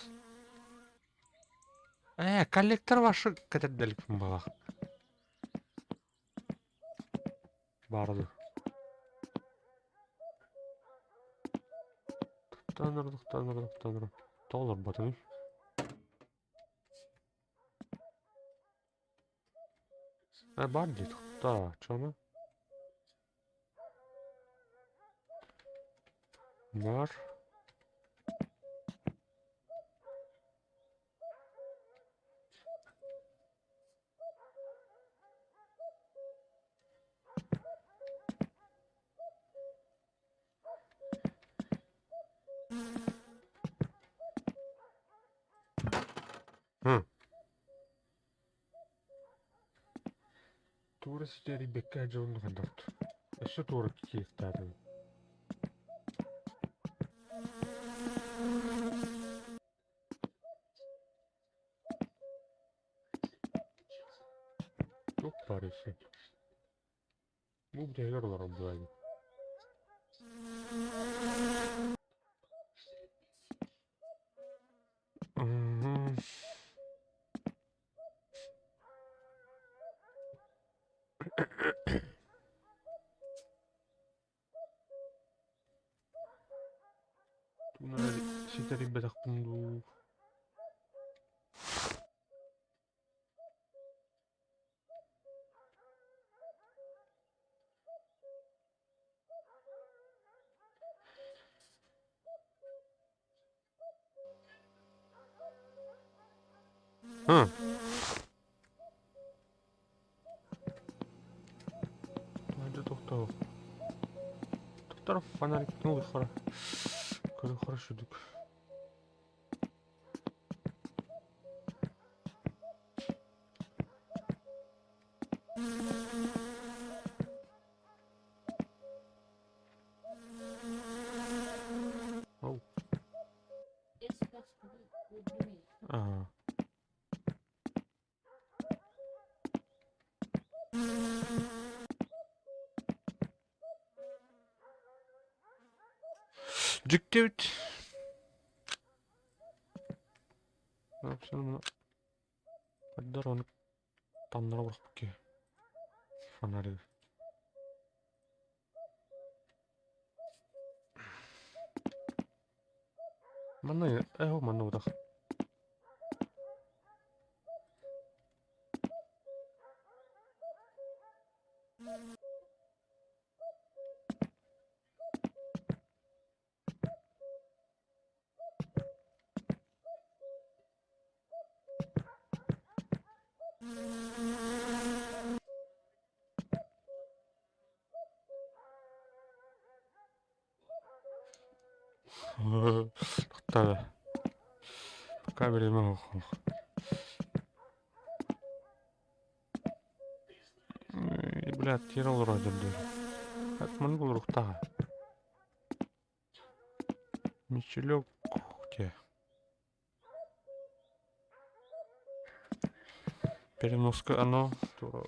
Коллектор ваши кэтэрдэликпин балах. Баар дуу. Тохтоон тохтоон тохтоон Тоҕо олорботуҥ? Баар дии тохтоо, чону. Баар. Туора ситэрийбэккэ дьонун хайдах өссө туора кииртээтим. Туох баар өссө? Бу бүтэһигэр олорор буолайын. Тугун эрэ ситэрийбэтэхпин дуу. Hı. Hadi doktor. Doktor фонарик ну хорошо дык. Оу. Ага. Дьиктибит. Хайдар ону таннара бырахпыт киһи. Фонаригы. Манна ээ манна утах. Тохтоо. Пока время суох. Блядь, тиэрэ олорор дьон. Маннык олоруохтааҕа. Мичилек где? Переноска оно тура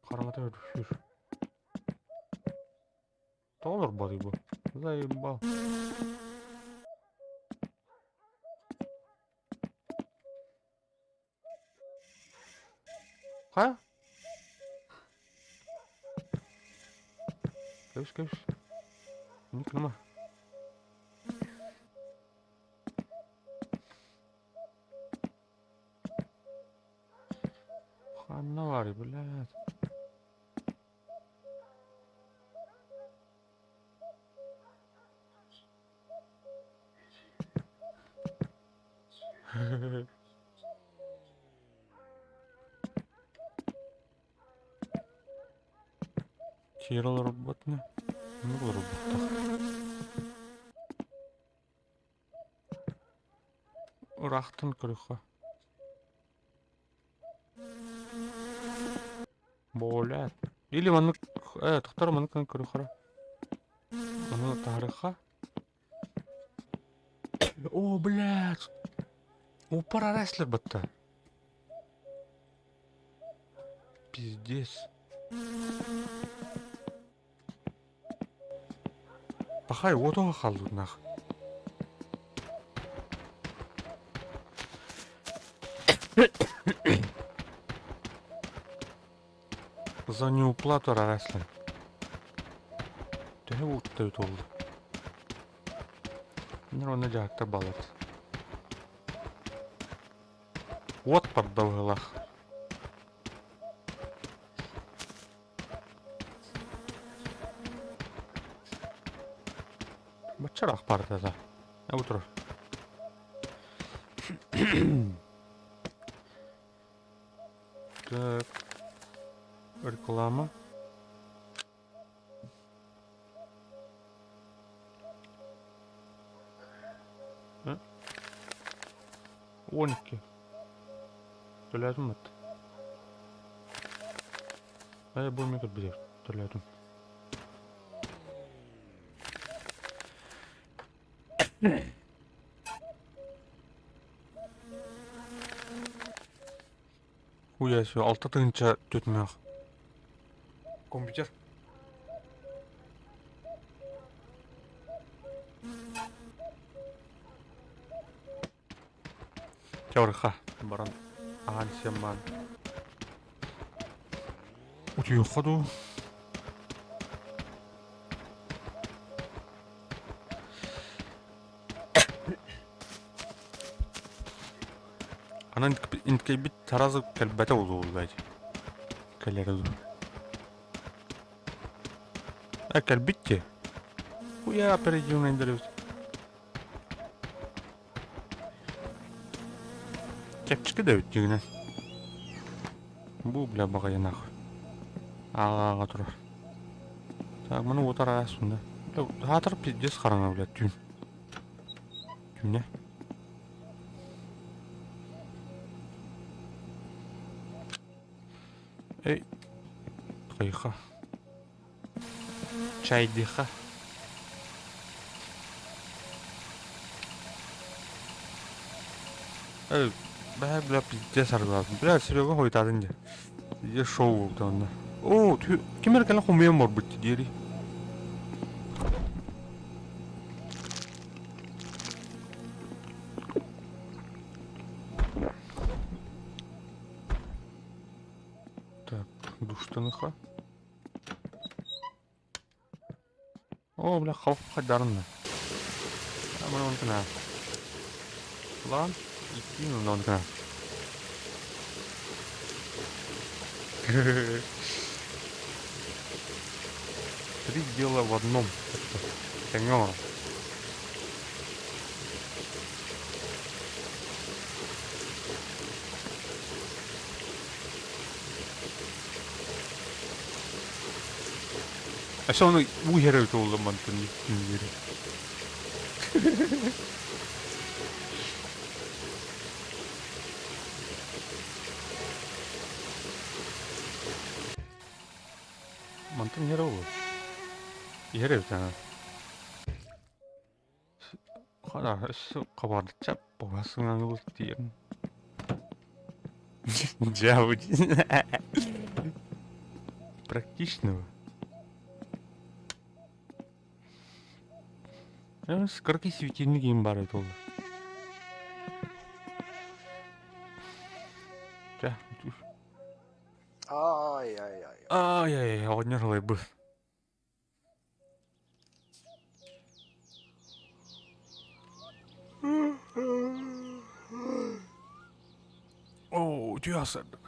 хараҥата өрүһүр. Тоҕо олорботуй бу? Заебал. Хайа? Кэбис, кэбис. Инник гыныма. Ханна баарый, блядь? Тиэрэ олорбот ини. Оннук олорбуттар. Ыраахтан көрүөххэ. Болят. Или маннык э тохтор маннык гынан көрүөххэ. Ону таһарыахха. О, блядь. Упар араслер батта. Пиздец. Пахай уотуга хааллынах. За неуплату араслен. Төһө уутта үтолду? Нервно дьаһакта балат. Уот барда быһыылаах. Баччараах баардата. Бу турар. Так. Реклама. 12. Төлөөтүм бат. Э, бу мен билер. Төлөөтүм. Хуя себе, 6 тыһыынча түтүнэх. Компьютер. Чабырха баран аһаан сиэн баан. Утуйуохха дуу? Анан инткэйбит сразу кэлбэтэ улуулла ити. Кэлэрэ дуу. А кэлбит ти. Хуя оперативный интервью. Чэпчэки да эбит дьиҥинэн. Бу бля баҕайы нахуй. Ааҕа турар. Так, маны уотар ааспын да. Хаатар пиздец хараҥа бля түүн. Түүнэ. Эй, хайха. Чайдыха. Эй, бля, бля, пиздец аргылаатым. Бля, Серега хойутаатын дии. Пиздец шоу буолбута онно. Оо, ким эрэ кэлэн хомуйан барбыт диэри. Так, душтаныха. Оо, бля, халк хайдарынна. Маны онтуна. Лан, икки онтуна. Три дела в одном. Тэҥҥэ оҥорор. Өссө ону уу иһэр эбит буолла мантан иһиттин Мантан иһэр буолуо. Иһэр эбит аа. Хара өссө хабардычча буһасынан ылтием. Практичного. Кыракый светильник им бар это oldu. Ай ай ай. Ай-ай, оҕонньор ылайбыт. Оо, утуйа сырдык.